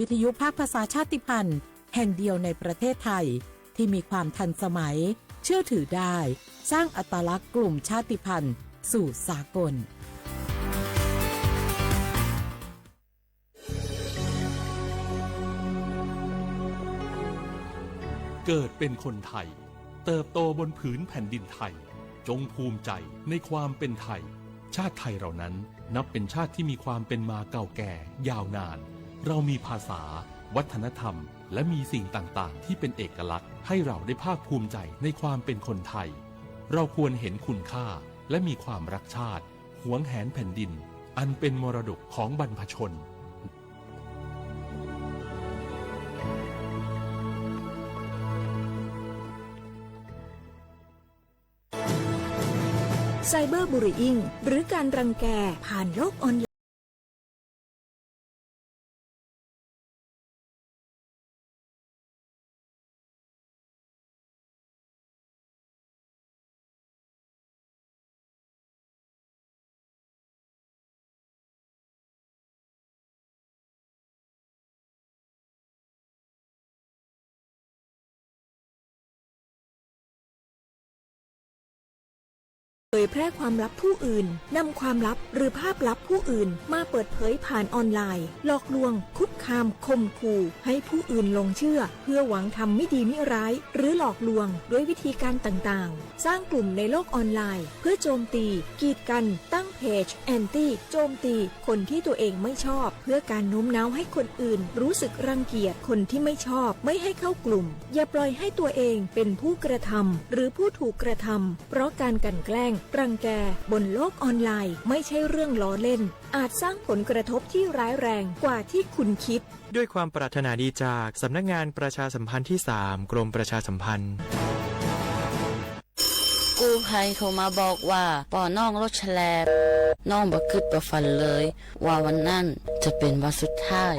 วิทยุภาคภาษาชาติพันธุ์แห่งเดียวในประเทศไทยที่มีความทันสมัย เชื่อถือได้ สร้างอัตลักษณ์กลุ่มชาติพันธุ์สู่สากล เกิดเป็นคนไทย เติบโตบนผืนแผ่นดินไทย จงภูมิใจในความเป็นไทย ชาติไทยเรานั้นนับเป็นชาติที่มีความเป็นมาเก่าแก่ยาวนาน เรามีภาษา วัฒนธรรม และมีสิ่งต่างๆ ที่เป็นเอกลักษณ์ ให้เราได้ภาคภูมิใจในความเป็นคนไทย เราควรเห็นคุณค่าและมีความรักชาติ หวงแหนแผ่นดิน อันเป็นมรดกของบรรพชน Cyberbullying หรือการรังแกผ่านโลกออนไลน์ เผยแพร่ความลับผู้อื่น นำความลับหรือภาพลับผู้อื่นมาเปิดเผยผ่านออนไลน์ หลอกลวง คุกคาม ข่มขู่ ให้ผู้อื่นหลงเชื่อ เพื่อหวังทำไม่ดีไม่ร้าย หรือหลอกลวงด้วยวิธีการต่างๆ สร้างกลุ่มในโลกออนไลน์ เพื่อโจมตี กีดกัน ตั้งเพจ แอนตี้ โจมตี คนที่ตัวเองไม่ชอบ เพื่อการโน้มน้าวให้คนอื่นรู้สึกรังเกียจคนที่ไม่ชอบ ไม่ให้เข้ากลุ่ม อย่าปล่อยให้ตัวเองเป็นผู้กระทำ หรือผู้ถูกกระทำ เพราะการกลั่นแกล้ง รังแก บนโลกออนไลน์ ไม่ใช่เรื่องล้อเล่น อาจสร้างผลกระทบที่ร้ายแรงกว่าที่คุณคิด ด้วยความปรารถนาดีจากสำนักงานประชาสัมพันธ์ที่สาม กรมประชาสัมพันธ์ กู้ภัยโทรมาบอกว่า ปอน้องรถแฉลบ น้องบ่คิดบ่ฝันเลย ว่าวันนั้นจะเป็นวันสุดท้าย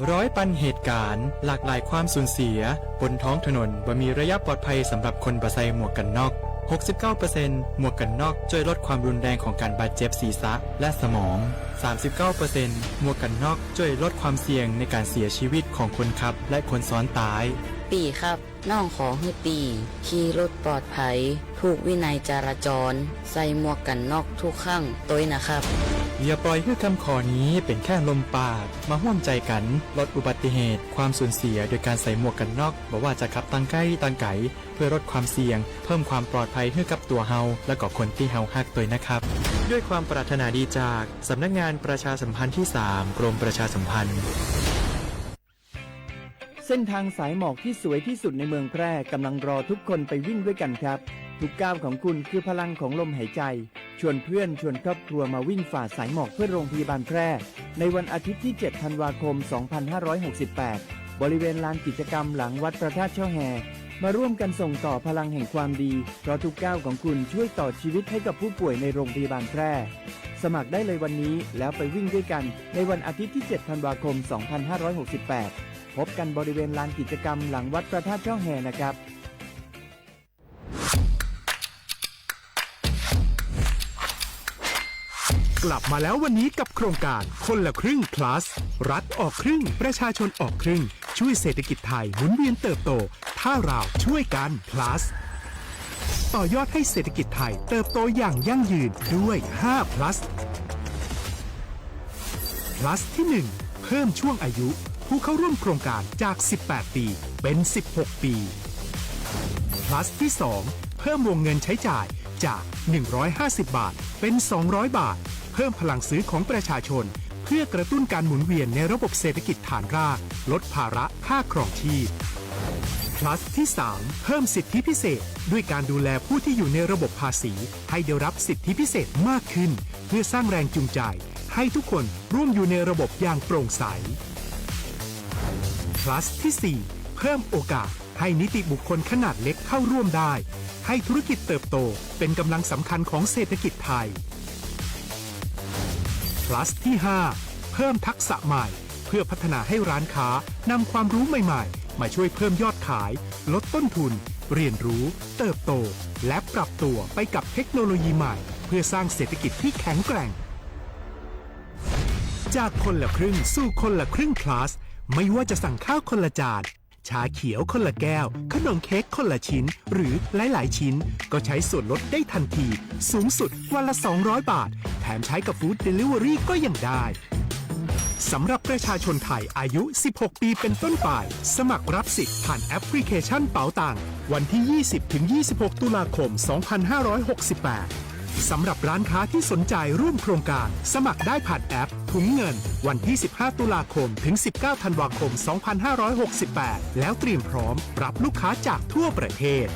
ร้อยปันเหตุการณ์ หลากหลายความสูญเสีย บนท้องถนนบ่มีระยะปลอดภัยสำหรับคนบ่ใส่หมวกกันน็อก หกสิบเก้าเปอร์เซ็นต์ หมวกกันน็อกช่วยลดความรุนแรงของการบาดเจ็บศีรษะและสมอง สามสิบเก้าเปอร์เซ็นต์ หมวกกันน็อกช่วยลดความเสี่ยงในการเสียชีวิตของคนขับและคนซ้อนท้าย ปี๋ครับ น้องขอหื้อปี๋ ขี่รถปลอดภัย ผูกวินัยจราจร ใส่หมวกกันน็อกทุกครั้งตวยนะครับ อย่าปล่อยหื้อคำขอนี้เป็นแค่ลมปาก มาร่วมใจกันลดอุบัติเหตุ ความสูญเสียโดยการใส่หมวกกันน็อก บ่ว่าจะขับตางใก้ตางไก๋ เพื่อลดความเสี่ยง เพิ่มความปลอดภัยหื้อกับตั๋วเฮา และก็คนตี้เฮาฮักตวยนะครับ ด้วยความปรารถนาดีจากสำนักงานประชาสัมพันธ์ที่สาม กรมประชาสัมพันธ์ เส้นทางสายหมอกที่สวยที่สุดในเมืองแพร่กำลังรอทุกคนไปวิ่งด้วยกันครับ ทุกก้าวของคุณคือพลังของลมหายใจ ชวนเพื่อนชวนครอบครัวมาวิ่งฝ่าสายหมอกเพื่อโรงพยาบาลแพร่ ในวันอาทิตย์ที่ เจ็ด ธันวาคม สองพันห้าร้อยหกสิบแปด บริเวณลานกิจกรรมหลังวัดพระธาตุช่อแฮ มาร่วมกันส่งต่อพลังแห่งความดี เพราะทุกก้าวของคุณช่วยต่อชีวิตให้กับผู้ป่วยในโรงพยาบาลแพร่ สมัครได้เลยวันนี้ แล้วไปวิ่งด้วยกันในวันอาทิตย์ที่ เจ็ด ธันวาคม สองพันห้าร้อยหกสิบแปด พบกันบริเวณลานกิจกรรมหลังวัดพระธาตุช่อแฮนะครับ กลับมาแล้ววันนี้กับโครงการคนละครึ่ง plus รัฐออกครึ่ง ประชาชนออกครึ่ง ช่วยเศรษฐกิจไทยหมุนเวียนเติบโต ถ้าเราช่วยกัน plus ต่อยอดให้เศรษฐกิจไทยเติบโตอย่างยั่งยืนด้วย ห้า plus plus ที่ หนึ่ง เพิ่มช่วงอายุผู้เข้าร่วมโครงการจาก สิบแปด ปี เป็น สิบหก ปี plus ที่ สอง เพิ่มวงเงินใช้จ่ายจาก หนึ่งร้อยห้าสิบ บาท เป็น สองร้อย บาท เพิ่มพลังซื้อของประชาชน เพื่อกระตุ้นการหมุนเวียนในระบบเศรษฐกิจฐานราก ลดภาระค่าครองชีพ plus ที่ สาม เพิ่มสิทธิพิเศษ ด้วยการดูแลผู้ที่อยู่ในระบบภาษี ให้ได้รับสิทธิพิเศษมากขึ้น เพื่อสร้างแรงจูงใจ ให้ทุกคนร่วมอยู่ในระบบอย่างโปร่งใส plus ที่ สี่ เพิ่มโอกาสให้นิติบุคคลขนาดเล็กเข้าร่วมได้ ให้ธุรกิจเติบโตเป็นกำลังสำคัญของเศรษฐกิจไทย plus ที่ ห้า เพิ่มทักษะใหม่ เพื่อพัฒนาให้ร้านค้านำความรู้ใหม่ๆ มาช่วยเพิ่มยอดขาย ลดต้นทุน เรียนรู้ เติบโต และปรับตัวไปกับเทคโนโลยีใหม่ เพื่อสร้างเศรษฐกิจที่แข็งแกร่ง จากคนละครึ่งสู่คนละครึ่ง plus ไม่ว่าจะสั่งข้าวคนละจาน ชาเขียวคนละแก้ว ขนมเค้กคนละชิ้น หรือหลายๆชิ้น ก็ใช้ส่วนลดได้ทันที สูงสุดวันละ สองร้อยบาท แถมใช้กับ Food Delivery ก็ยังได้ สำหรับประชาชนไทยอายุ สิบหกปีเป็นต้นไป สมัครรับสิทธิ์ผ่านแอปพลิเคชันเป๋าตัง วันที่ ยี่สิบถึงยี่สิบหก ตุลาคม สองพันห้าร้อยหกสิบแปด สำหรับร้านค้าที่สนใจร่วมโครงการ สมัครได้ผ่านแอปถุงเงิน วันที่ สิบห้า ตุลาคม ถึง สิบเก้า ธันวาคม สองพันห้าร้อยหกสิบแปด แล้วเตรียมพร้อมรับลูกค้าจากทั่วประเทศ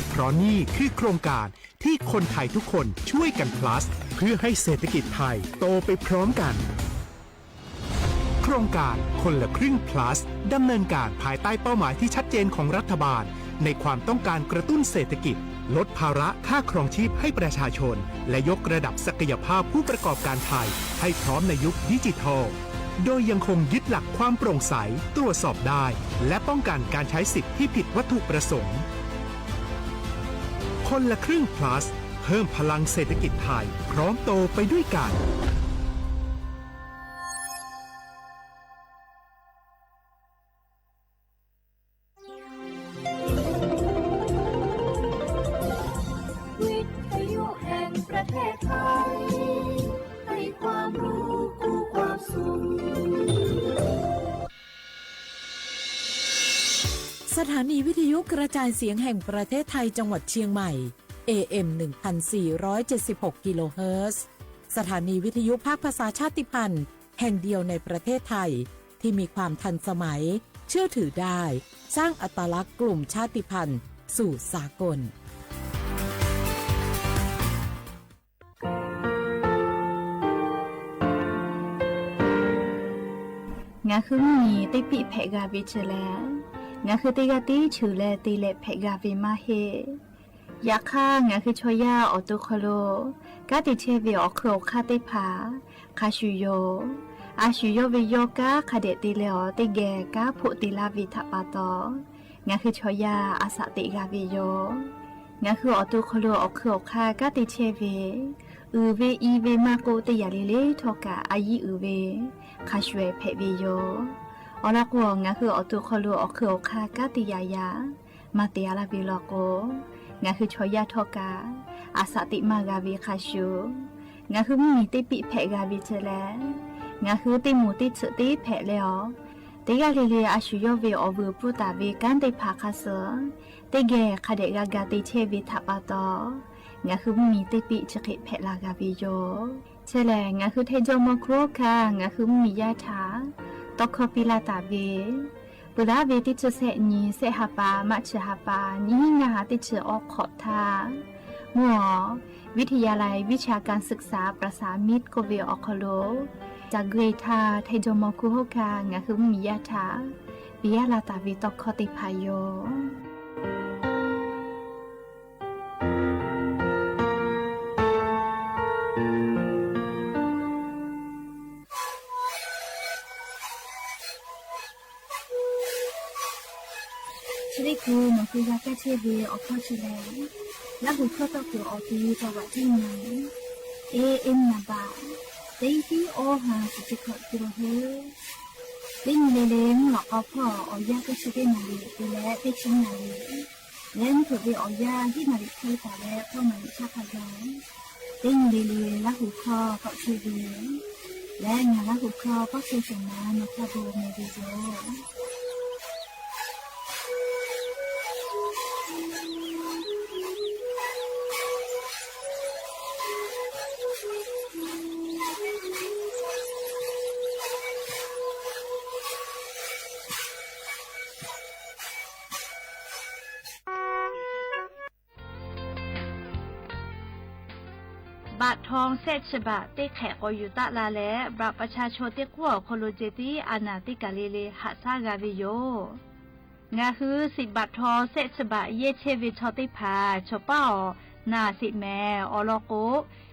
เพราะนี่คือโครงการที่คนไทยทุกคนช่วยกัน plus เพื่อให้เศรษฐกิจไทยโตไปพร้อมกัน โครงการคนละครึ่ง plus ดำเนินการภายใต้เป้าหมายที่ชัดเจนของรัฐบาล ในความต้องการกระตุ้นเศรษฐกิจ ลดภาระค่าครองชีพให้ประชาชน และยกระดับศักยภาพผู้ประกอบการไทย ให้พร้อมในยุคดิจิทัล โดยยังคงยึดหลักความโปร่งใส ตรวจสอบได้ และป้องกันการใช้สิทธิ์ที่ผิดวัตถุประสงค์ คนละครึ่ง plus เพิ่มพลังเศรษฐกิจไทย พร้อมโตไปด้วยกัน วิทยุแห่งประเทศไทย ให้ความรู้คู่ความสุข สถานีวิทยุกระจายเสียงแห่งประเทศไทยจังหวัดเชียงใหม่ เอเอ็ม หนึ่งพันสี่ร้อยเจ็ดสิบหก กิโลเฮิรตซ์ สถานีวิทยุภาคภาษาชาติพันธุ์แห่งเดียวในประเทศไทย ที่มีความทันสมัย เชื่อถือได้ สร้างอัตลักษณ์กลุ่มชาติพันธุ์สู่สากล Ngaˬ hui mvuhˇ miˬ teˇ piˆ hpehꞈ g'a ve chi lehˬ, ngaˬ hui teˇ g'aˇ tiˉ cheuˬ leh te leh hpehꞈ g'a ve maˇ heˆ. Yaꞈ hk'aˇ, ngaˬ hui chaw yaˇ awˬ to hk'aw lo kanˉ te chehˇ ve awˬ hk'eun awˬ hk'aˇ teˇ hpaˍ hk'a shuˍ yoˬ. A shu yawˇ ve yawˇ kanˉ hk'a dehꞈ te leh awˬ teˇ geh kanˉ hpoˆ te laˇ ve htaꞈ pa taw, ngaˬ hui chaw yaˇ a shaꞈ teꞈ g'a ve yoˬ. Ngaˬ hui awˬ to hk'aw lo awˬ hk'eun awˬ hk'aˇ kanˉ te chehˇ ve, uiˍ ve i ve maˇ k'oˆ, teˇ yanˇ le le htawˇ kaꞈ a yiˉ uiˍ ve hk'a shuˍ hpehꞈ ve yoˬ. Awˬ lawn k'o, ngaˬ hui awˬ to hk'aw lo awˬ hk'eun awˬ hk'aˇ kanˉ te yaꞈ yaꞈ maˇ te a laˇ ve law k'o, ngaˬ hui chaw yaˇ htawˇ kaꞈ a shaꞈ teꞈ maˇ g'a ve hk'a shuˍ, ngaˬ hui mvuhˇ miˬ teˇ piˆ hpehꞈ g'a ve chi lehˬ, ngaˬ hui teˇ moˍ teˇ tsuhꞈ teˇ hpehꞈ leh awˬ, teˇ g'aˇ le le a shu yawˇ ve awˬ vuiˬ pfuhˇ taˍ ve kanˉ teˇ hpaˍ hk'a suh teˇ geh hk'a dehꞈ g'a ga te chehˇ ve htaꞈ pa taw, ngaˬ hui mvuhˇ miˬ teˇ piˆ chi hk'e hpehꞈ la g'a ve yoˬ. Chi lehˬ, ngaˬ hui Htaiˇ jawˇmawˇ hkuˇ hawˉ hkanˇ ngaˬ hui mvuhˇ miˬ yaˇ htaꞈ tawˇ hkawˇ piˇ laˇ taˍ ve, peuˬ laˇ ve teˇ chi sehˆ nyi, sehˆ ha pa, March ha pa, nyiˇ hinˉ ngaˇ ha teˇ chi awˬ hk'awꞈ htaˇ, mvuhˇ awˬ วิทยาลัยวิชาการศึกษาประสานมิตร k'oˆ ve awˬ hk'aw lo, ca gui htaˇ Htaiˇ jawˇmawˇ hkuˇ hawˉ hkanˇ ngaˬ hui mvuhˇ miˬ yaˇ htaꞈ piˇ laˇ taˍ ve tawˇ hkawˇ teˇ hpaˍ yoˬ. Chi teˇ hkui nawˬ hui g'a kaˇ chehˇ ve awˬ hkawˇ chi lehˬ, Laˇ huˍ hkawˇ tawˇ kuiˬ awˬ ti tawˇ vaꞈ tiˉ nyi, A M naˍ baꞈ teˇ tiˉ awˇ ha shiˍ chi hkawꞈ ti lo hui, teˇ nyi le le mvuhˇ lawꞈ k'aw hpawˇ awˬ yanˇ teˇ chi teˇ naˍ riˍ te leh teˇ chi naˍ riˍ leh mvuhˇ hpeuꞈ ve awˬ yanˇ hiˉ naˍ riˍ hk'e taˍ leh k'awˇ naˍ riˍ chaˇ hk'a gaˬ, teˇ nyi le le Laˇ huˍ hkawˇ tawˆ chehˇ ve leh ngaˬ Laˇ huˍ hkawˇ tawˆ chehˇ shehˍ ma nawˬ hk'a gu meh ve yoˬ. Baꞈ htaw shehˆ chi baꞈ teˇ hk'ehꞈ k'awꞈ yuˬ taˆ la leh, baꞈ ประชาชน teˇ k'oˆ awˬ hk'aw lo ceh tiˉ a naˍ teˇ kaˬ le le haꞈ shaˉ g'a ve yoˬ. Ngaˬ hui shiˍ baꞈ htaw shehˆ chi baꞈ yehˇ chehˇ ve chaw teˇ hpaˍ chawˬ paˉ awˬ naˍ shiˍ mehˍ awˬ lawn k'o,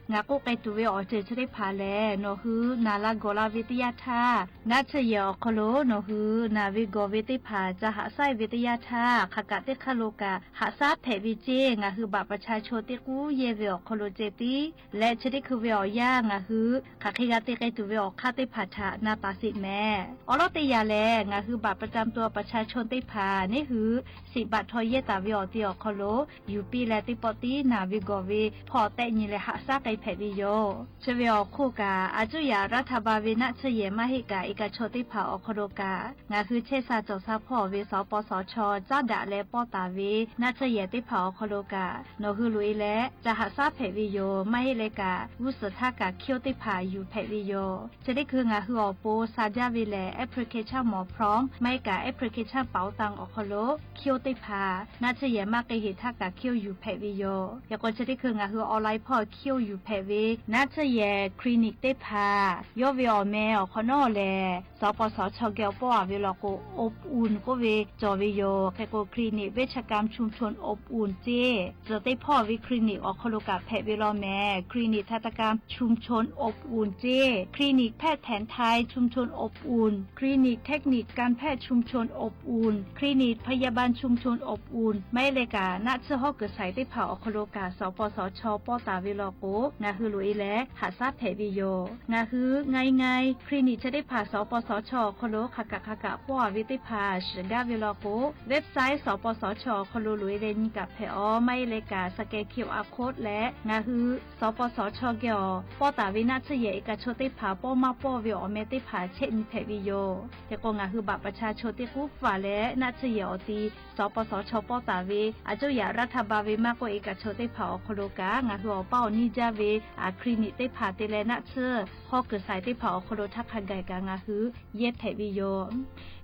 Ngaˬ k'oˆ k'ai tuˬ ve awˬ ceuˬ chi teˇ hpaˍ lehˬ, nawˬ hui naˬ la gawˬ la ve teˇ yanˇ htaˇ, naˆ tsuhˇ yehˬ awˬ hk'aw lo nawˬ hui naˬ ve gawˬ ve teˇ hpaˍ ca haꞈ shaˉ ve teˇ yanˇ htaˇ, hk'aˬ kaꞈ teˇ hk'aˇ lo kaꞈ haꞈ shaˉ hpehꞈ ve ceˇ. Ngaˬ hui baꞈ pa cha chaw teˇ k'uˉ yehˇ ve awˬ hk'aw lo ceh tiˉ leh chi teˇ hkui ve awˬ yanˇ ngaˬ hui hk'aˬ hk'e g'a te k'ai tuˬ ve awˬ hk'aˇ teˇ hpaˍ htaꞈ na taˍ sheˍ mehˍ. Awˬ lawn teˇ yanˇ lehˬ, ngaˬ hui baꞈ pa cha tuˬ pa cha chaw teˇ hpaˍ neˉ hui siꞈ baꞈ htaw yehˇ taˍ ve awˬ ti awˬ hk'aw lo yuˬ piˇ leh teˇ pawˆ tiˉ naˬ ve gawˬ ve hpawˇ tehˆ nyi leh haꞈ shaˉ k'ai hpehꞈ ve yoˬ. Chi ve awˬ hk'oˆ kaꞈ, a cuˇ yaꞈ raˇ htaˇ ba ve naˆ tsuhˇ yehˬ maˇ heˆ kaꞈ, e ka chaw teˇ hpaˍ awˬ hk'aw lo kaꞈ ngaˬ hui chehˇ sha cawˬ sha hpawˇ ve sawˍ paw sawˍ chaw caˉ daꞈ leh pawˇ taˍ ve naˆ tsuhˇ yehˬ teˇ hpaˍ awˬ hk'aw lo kaꞈ nawˬ hui loꞈ e leh ca haꞈ shaˉ hpehꞈ ve yoˬ. Maˇ heˆ leh kaꞈ, g'uˇ suhˍ htaˇ kaꞈ hkiˇ oˇ teˇ hpaˍ yuˬ hpehꞈ ve yoˬ. Chi teˇ hkui ngaˬ hui awˬ pon sha jaˇ ve lehˬ, application mawˬ Chrome maˇ heˆ kaꞈ application Paotañ awˬ hk'aw lo hkiˇ oˇ teˇ hpaˍ naˆ tsuhˇ yehˬ maˇ k'ai heˍ htaˇ kaꞈ hkiˇ oˇ yuˬ hpehꞈ ve yoˬ. Yaꞈ k'o chi teˇ hkui ngaˬ hui online hpawˇ hkiˇ oˇ yuˬ hpehꞈ ve naˆ tsuhˇ yehˬ clinic teˇ hpaˍ yawˇ ve awˬ meh awˬ hk'awꞈ nawˉ lehˬ, sawˍ paw sawˍ chaw geh awˬ pawˆ a ve law k'o, Optum k'oˆ ve cawˬ ve yoˬ. Hk'e k'o clinic venˇ chi kaꞈ ชุมชนอบอุ่น ceˇ, tcuhˬ teˇ hpawˇ ve clinic awˬ hk'aw lo kaꞈ hpehꞈ ve law mehˍ. Clinic htaꞈ taˇ kaꞈ ชุมชนอบอุ่น ceˇ, clinic hpehˇ hpehꞈ htaˇ ชุมชนอบอุ่น, clinic technique การแพทย์ชุมชนอบอุ่น, clinic พยาบาลชุมชนอบอุ่น maˇ heˆ leh kaꞈ naˆ tsuhˇ hawˉ kuiˬ shaiˍ teˇ hpaˍ awˬ hk'aw lo kaꞈ sawˍ paw sawˍ chaw pawˇ taˍ ve law k'o, ngaˬ hui loꞈ e leh haꞈ shaˉ hpehꞈ ve yoˬ. Ngaˬ hui ง่ายๆ clinic chi teˇ hpaˍ sawˍ paw sawˍ chaw awˬ hk'aw lo hk'aˬ kaꞈ hk'aˬ kaꞈ pawˇ a ve teˇ hpaˍ shiˍ gaˇ ve law k'o, website sawˍ paw sawˍ chaw awˬ hk'aw lo loꞈ e leh nyi kaꞈ hpehꞈ aˬ. Maˇ heˆ leh kaꞈ scan QR code leh ngaˬ hui sawˍ paw sawˍ chaw geh awˬ pawˇ taˍ ve naˆ tsuhˇ yehˬ e ka chaw teˇ hpaˍ pawˇ maˇ pawˇ ve awˬ meh teˇ hpaˍ chehˇ nyi hpehꞈ ve yoˬ. Hk'e k'o ngaˬ hui baꞈ pa cha chaw teˇ k'uˉ faˍ leh naˆ tsuhˇ yehˬ awˬ ti sawˍ paw sawˍ chaw pawˇ taˍ ve a cuˇ yaꞈ raˇ htaˇ ba ve maˇ k'oˆ e ka chaw teˇ hpaˍ awˬ hk'aw lo kaꞈ ngaˬ hui awˬ paˇ awˬ niˇ jaˇ ve clinic teˇ hpaˍ te leh naˆ tsuhˇ hawˉ kuiˬ shaiˍ teˇ hpaˍ awˬ hk'aw lo htaˇ hk'a gaˬ kaꞈ ngaˬ hui yehˇ hpehꞈ ve yoˬ.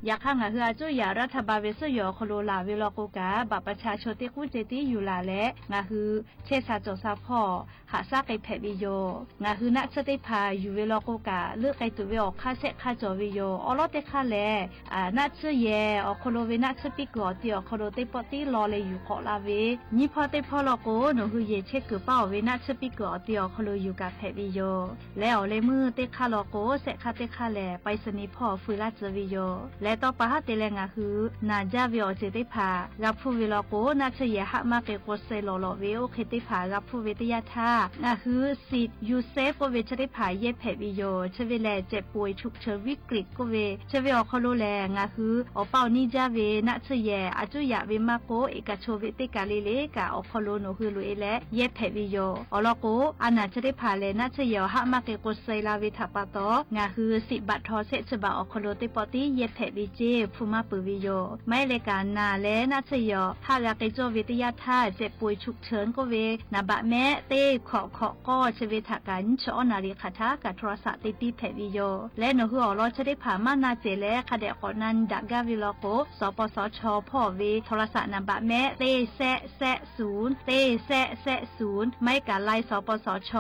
Yaꞈ hk'aˇ ngaˬ hui a cuˇ yaꞈ raˇ htaˇ ba ve suhˉ yehˬ awˬ hk'aw lo laˬ ve law k'o kaꞈ, baꞈ pa cha chaw teˇ k'uˉ ceh tiˉ yuˬ laˬ leh ngaˬ hui chehˇ sha cawˬ sha hpawˇ haꞈ shaˉ k'ai hpehꞈ ve yoˬ. Ngaˬ hui naˆ tsuhˇ teˇ hpaˍ yuˬ ve law k'o kaꞈ, leuˆ k'ai tuˬ ve awˬ hk'aˇ shehˆ hk'aˇ cawˬ ve yoˬ. Awˬ lawn teˇ hk'aˇ lehˬ, naˆ tsuhˇ yehˬ awˬ hk'aw lo ve naˆ tsuhˇ piˇ kuiˬ awˬ ti awˬ hk'aw lo teˇ pawˆ tiˉ law leh yuˬ k'awꞈ la ve, nyiˇ hpawˇ teˇ hpawˇ law k'o nawˬ hui yehˬ chehˇ kuiˬ paˇ oˬ ve naˆ tsuhˇ piˇ kuiˬ awˬ ti awˬ hk'aw lo yuˬ kaꞈ hpehꞈ ve yoˬ. Leh awˬ leh meuˇ teˇ hk'aˇ law k'o, shehˆ hk'aˇ teˇ hk'aˇ lehˬ ไปรษณีย์ hpawˇ fui laˇ tcuh ve yoˬ. Leh tawˇ pa haˉ te leh ngaˬ hui naˬ jaˇ ve awˬ ceuˬ teˇ hpaˍ g'a hpuˇ ve law k'o, naˆ tsuhˇ yehˬ haˆ maˇ k'e k'o suh lawˬ lawˬ ve oˇ hk'e teˇ hpaˍ g'a hpuˇ ve teˇ yanˇ htaˇ, ngaˬ hui สิทธิ์ Yusef k'oˆ ve chi teˇ hpaˍ yehˇ hpehꞈ ve yoˬ. Chi ve lehˬ เจ็บป่วยฉุกเฉินวิกฤต k'oˆ ve chi ve awˬ hk'aw lo lehˬ, ngaˬ hui awˬ paˇ awˬ niˇ jaˇ ve naˆ tsuhˇ yehˬ a cuˇ yaꞈ ve maˇ k'oˆ, e ka chaw ve teˇ kaˬ le le kaꞈ awˬ hk'aw lo nawˬ hui loꞈ e leh yehˇ hpehꞈ ve yoˬ. Awˬ lawn k'o, a naˬ chi teˇ hpaˍ lehˬ naˆ tsuhˇ yehˬ awˬ haˆ maˇ k'e k'o suh la ve htaꞈ pa taw, ngaˬ hui สิทธิ์ บัตรทอง shehˆ chi baꞈ awˬ hk'aw lo teˇ pawˆ tiˉ yehˇ hpehꞈ ve ceˇ hpu maˇ peuˬ ve yoˬ. Maˇ heˆ leh kaꞈ naˬ leh naˆ tsuhˇ yehˬ awˬ haˆ g'a k'e cawˇ ve teˇ yanˇ htaˇ, เจ็บป่วยฉุกเฉิน k'oˆ ve naˍ baꞈ mehˆ teˇ hkawꞈ hkawꞈ k'awˇ chi ve htaꞈ kaꞈ nyiˇ chi awˉ naˍ riˍ hk'aˬ htaˇ kaꞈ โทรศัพท์ te piˇ hpehꞈ ve yoˬ. Leh nawˬ hui awˬ lawn chi teˇ hpaˍ maˇ na cehˬ leh hk'a dehꞈ k'awꞈ na nyi daꞈ gaˇ ve law k'o, สปสช. hpawˇ ve โทรศัพท์ naˍ baꞈ mehˆ teˇ shehˆ shehˆ ศูนย์ teˇ shehˆ shehˆ ศูนย์, maˇ heˆ kaꞈ ไลน์ สปสช.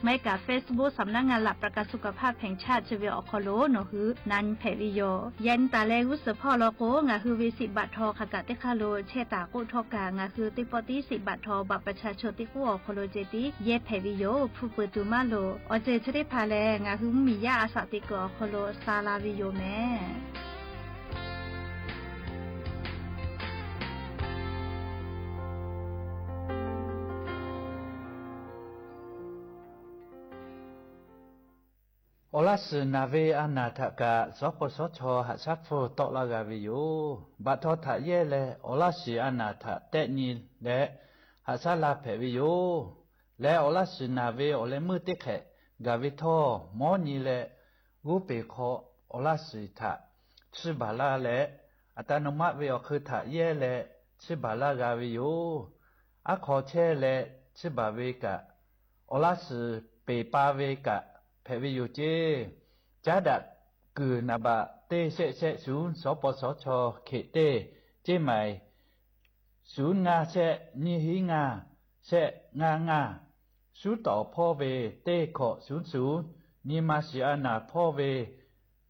maˇ heˆ kaꞈ Facebook สำนักงานหลักประกันสุขภาพแห่งชาติ chi ve awˬ hk'aw lo nawˬ hui na nyi hpehꞈ ve yoˬ. Yaꞈ nyi taˍ leh g'uˇ suhˍ hpawˇ law k'o, ngaˬ hui ve สิทธิ์ บัตรทอง hk'aˬ kaꞈ teˇ hk'aˇ lo chehˇ taˍ k'oˆ htawˇ kaꞈ, ngaˬ hui teˇ pawˆ tiˉ สิทธิ์ บัตรทอง บัตรประชาชน teˇ k'uˉ awˬ hk'aw lo ceh tiˉ yehˇ hpehꞈ ve yoˬ. Hpu peuˬ tuˬ maˇ loˍ. Awˬ ceuˬ chi teˇ hpaˍ lehˬ, ngaˬ hui mvuhˇmiˬ yaˇ a shaꞈ teꞈ kuiˬ awˬ hk'aw lo sha la ve yoˬ mehˍ. Awˬ laˇ shiˍ naˬ ve a naˬ htaꞈ kaꞈ สปสช. haꞈ shaˉ hpfuhˇ tawˆ laˇ g'a ve yoˬ. Baꞈ htaw htaꞈ yehˇ leh awˬ laˇ shiˍ a naˬ htaꞈ tehˆ nyi leh haꞈ shaˉ la hpehꞈ ve yoˬ. Leh awˬ laˇ shiˍ naˬ ve awˬ leh meuˇ teˇ hk'ehꞈ gaˬ ve htawˇ, mawˉ nyi leh g'oˇ peˬ hk'aw awˬ laˇ shiˍ htaꞈ chiˇ baˬ laˇ leh, อัตโนมัติ ve awˬ hk'eun htaꞈ yehˇ leh chiˇ baˬ laˇ g'a ve yoˬ. Aˉ hk'aw chehˇ leh chiˇ baˬ ve kaꞈ, awˬ laˇ shiˍ peˬ pa ve kaꞈ hpehꞈ ve yoˬ ceˇ. Caˉ daꞈ kuiˬ naˍ baꞈ teˇ shehˆ shehˆ ศูนย์ สปสช. hkeꞈ teˇ ceˇ maiˍ ศูนย์ ngaˇ shehˆ nyiˇ hiˉ ngaˇ shehˆ ngaˇ ngaˇ, suˉ tawˍ hpawˇ ve teˇ hkawꞈ ศูนย์ ศูนย์, nyi ma shiˍ a naˬ hpawˇ ve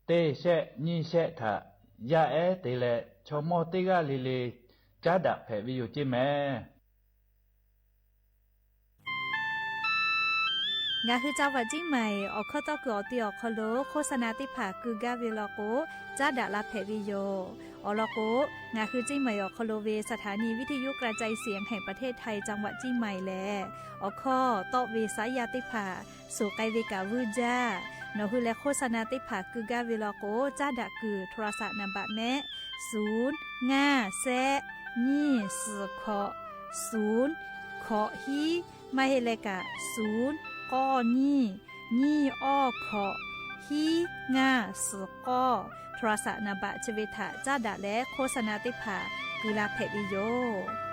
teˇ shehˆ nyiˇ shehˆ htaꞈ yaˇ ehˉ te leh chaw mawˇ teˇ g'aˇ le le caˉ daꞈ hpehꞈ ve yoˬ ceˇ mehˍ. Ngaˬ hui จังหวัดเชียงใหม่ awˬ hkawˇ tawˇ kuiˬ awˬ te awˬ hk'aw lo โฆษณา teˇ hpaˍ keu gaˇ ve law k'o, caˉ daꞈ la hpehꞈ ve yoˬ. Awˬ lawn k'o, ngaˬ hui เชียงใหม่ awˬ hk'aw lo ve สถานีวิทยุกระจายเสียงแห่งประเทศไทย จังหวัดเชียงใหม่ lehˬ, awˬ hkawˇ tawˆ ve saˉ yaˇ teˇ hpaˍ suhˍ k'ai ve kaꞈ vuiˇ jaˇ. Nawˬ hui leh โฆษณา teˇ hpaˍ keu gaˇ ve law k'o, caˉ daꞈ kuiˬ โทรศัพท์ naˍ baꞈ mehˆ, suˍ ngaˇ shehˆ nyiˇ suhˍ hkawꞈ suˍ hkawꞈ hiˉ, maˇ heˆ leh kaꞈ suˍ k'awˇ nyiˇ nyiˇ awˇ hkawꞈ hiˉ ngaˇ suhˍ k'awˇ โทรศัพท์ naˍ baꞈ chi ve htaꞈ caˉ daꞈ leh โฆษณา teˇ hpaˍ keu la hpehꞈ ve yoˬ.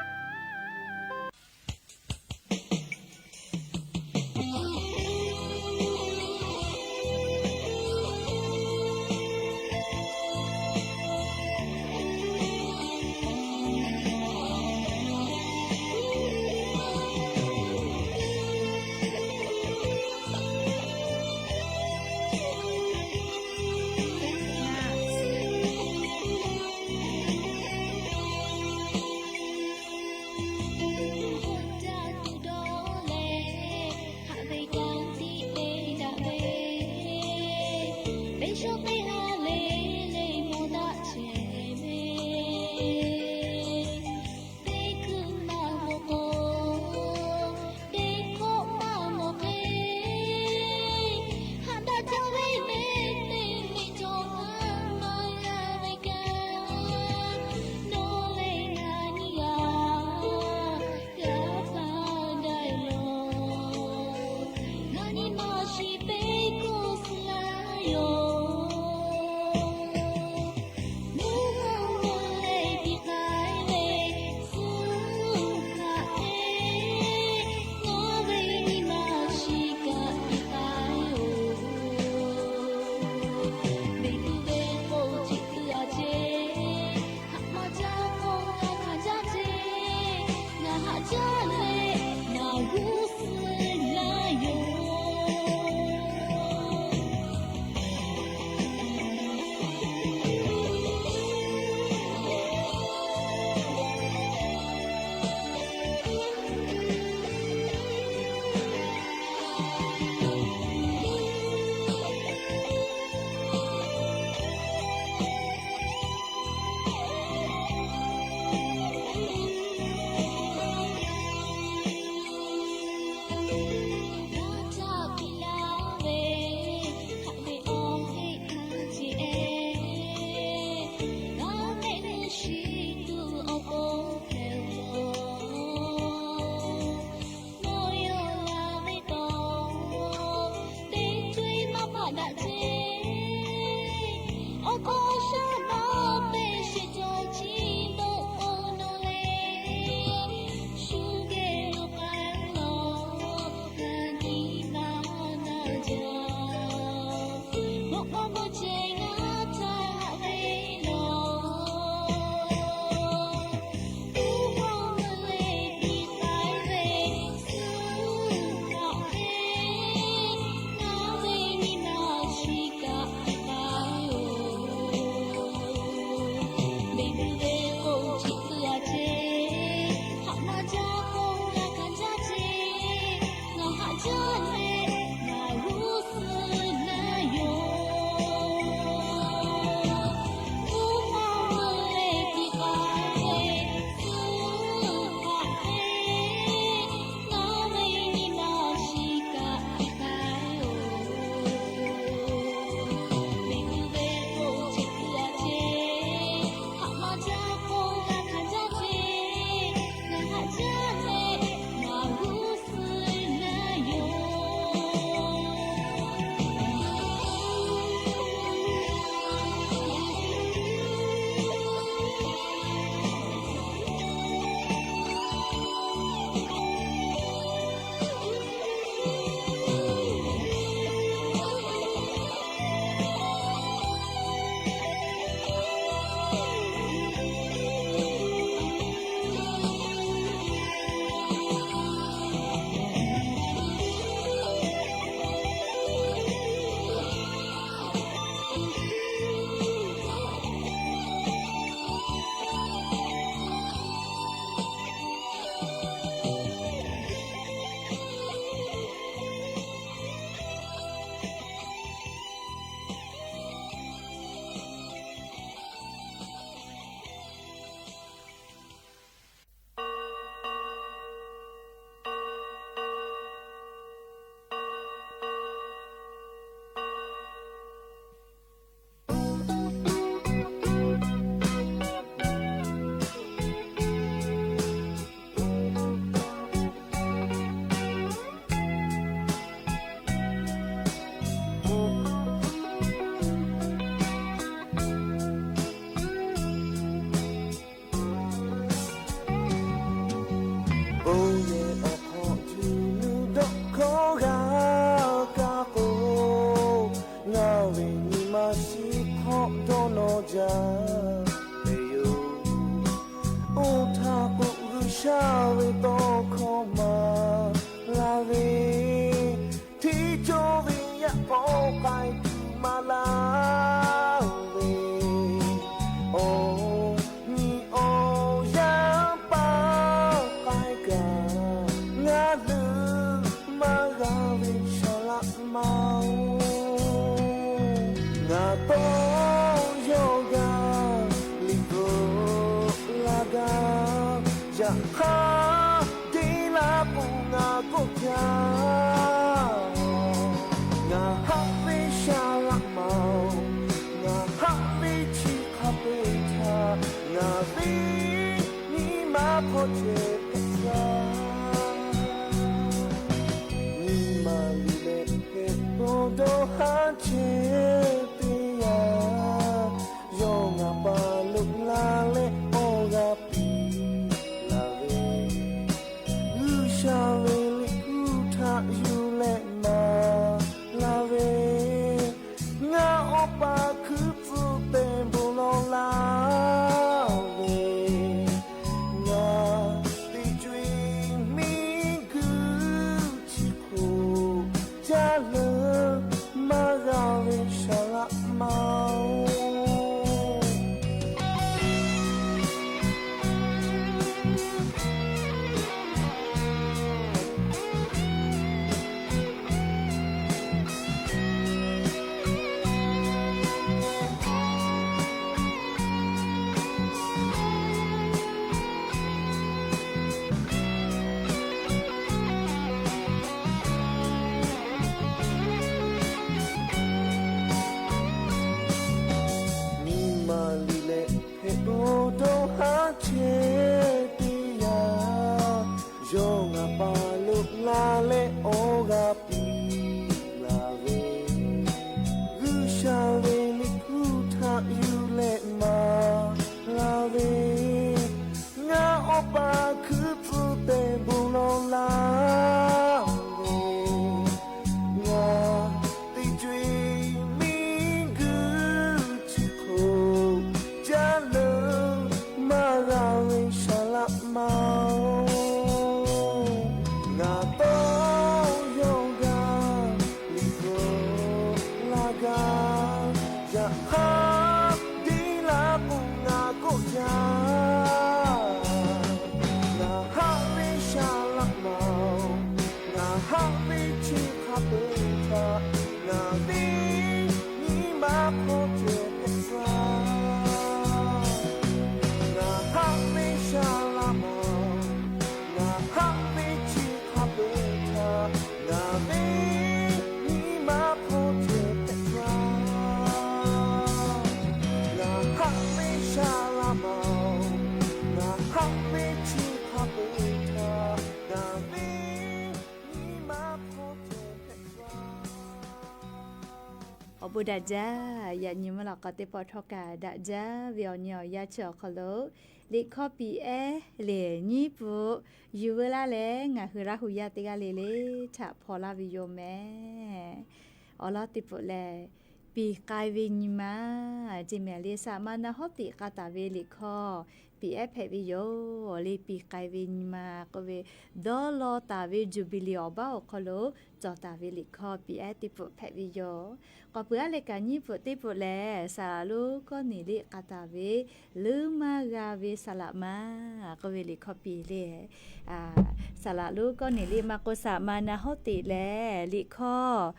Yaˇ ve tawˇ hkawˇ maˍ laˇ ve, hteˇ cawˇ ve yaꞈ k'aw k'ai tuˬ maˍ laˇ ve, awˬ nyi awˬ yaˇ paˍ k'ai kaꞈ, ngaˬ leuˬ maˇ g'a ve saˍ laꞈ ma-oˬ. Ngaˬ tawˇ yawˇ g'a liꞈ bvuhꞈ laˇ gaˇ, yaꞈ hk'aˇ deˇ laˇ k'o ngaˬ kawˆ jaˇ. Ngaˬ haꞈ ve saˍ laꞈ ma-oˬ, ngaˬ haꞈ ve chi hk'a peu-eˬ htaꞈ ngaˬ ve nyi ma hk'aw ceh hpehꞈ gaˇ. Nyi ma liꞈ leh hpehꞈ k'o dawˇ haˉ chehˇ teˇ yanˇ, yawˇ ngaˬ pa loꞈ la leh awˬ g'aˇ piˇ laˇ ve, G'uiˬsha ve liꞈ hpu htaꞈ yuˬ leh maˍ laˇ ve, ngaˬ awˬ pa hkuiˉ pfuhˆ te bon lawˬ laˇ ve, ngaˬ teˇ co-e miˬguiˬ chi hk'oˆ caˇ leuˬ maˇ g'a ve saˍ laꞈ ma-oˬ. Nyi ma liꞈ leh hpehꞈ k'o dawˇ haˉ chehˇ teˇ yanˇ, yawˇ ngaˬ pa loꞈ la leh awˬ g'aˇ piˇ laˇ ve, G'uiˬsha ve liꞈ hpu htaꞈ yuˬ leh maˍ laˇ ve, ngaˬ awˬ pa hkuiˉ pfuhˆ te bon lawˬ laˇ ve, ngaˬ teˇ co-e miˬguiˬ chi hk'oˆ caˇ leuˬ maˇ g'a ve saˍ laꞈ ma-oˬ. Ngaˬ tawˇ yawˇ g'a liꞈ bvuhꞈ laˇ gaˇ, yaꞈ hk'aˇ deˇ laˇ k'o ngaˬ kawˆ jaˇ. Ngaˬ haꞈ ve saˍ laꞈ ma-oˬ, ngaˬ haꞈ ve chi hk'a peu-eˬ htaꞈ ngaˬ ve nyi ma hk'aw ceh hpehꞈ gaˇ. Ngaˬ haꞈ ve saˍ laꞈ ma-oˬ, ngaˬ haꞈ ve chi hk'a peu-eˬ htaꞈ ngaˬ ve nyi ma hk'aw ceh hpehꞈ gaˇ. Ngaˬ haꞈ ve saˍ laꞈ ma-oˬ, ngaˬ haꞈ ve chi hk'a peu-eˬ htaꞈ ngaˬ ve nyi ma hk'aw ceh hpehꞈ gaˇ. Awˬ bon daꞈ jaˇ. Yaꞈ nyi mvuhˇ lawꞈ k'aw teˇ pawˆ htawˇ kaꞈ daꞈ jaˇ ve awˬ nyi awˬ yanˇ chi awˬ hk'aw lo, liꞈ hkawˇ piˇ ehˉ lehˬ nyiˇ pfuhˍ yuˬ veu laˇ leh, ngaˬ hui Laˇ hu yaˇ teˇ g'aˇ le le htaꞈ hpaw laˇ ve yoˬ mehˍ. Awˬ lawn teˇ pfuhˍ lehˬ, piˍ k'ai ve nyi ma, jehˬ mehˍ le, saˍ maˍ naˍ hawˉ tiꞈ k'a taˍ ve liꞈ hkawˇ piˇ ehˉ hpehꞈ ve yoˬ le. Piˍ k'ai ve nyi ma k'oˆ ve, dawˇ law taˍ ve Juˍbiˍliˍ awˬ baˆ awˬ hk'aw lo cawˬ taˍ ve liꞈ hkawˇ piˇ ehˉ teˇ pfuhˍ hpehꞈ ve yoˬ. K'awꞈ peuˬ aˉ leh kaꞈ nyiˇ pfuhˍ teˇ pfuhˍ lehˬ, saˍ laꞈ lonˉ Kawˇneˍliˆ k'a taˍ ve Leuˉ maˇ g'a ve saˍ laꞈ ma k'oˆ ve liꞈ hkawˇ piˇ le. Saˍ laꞈ lonˉ Kawˇneˍliˆ maˇ k'o, saˍ maˍ naˍ hawˉ tiꞈ lehˬ, liꞈ hkawˇ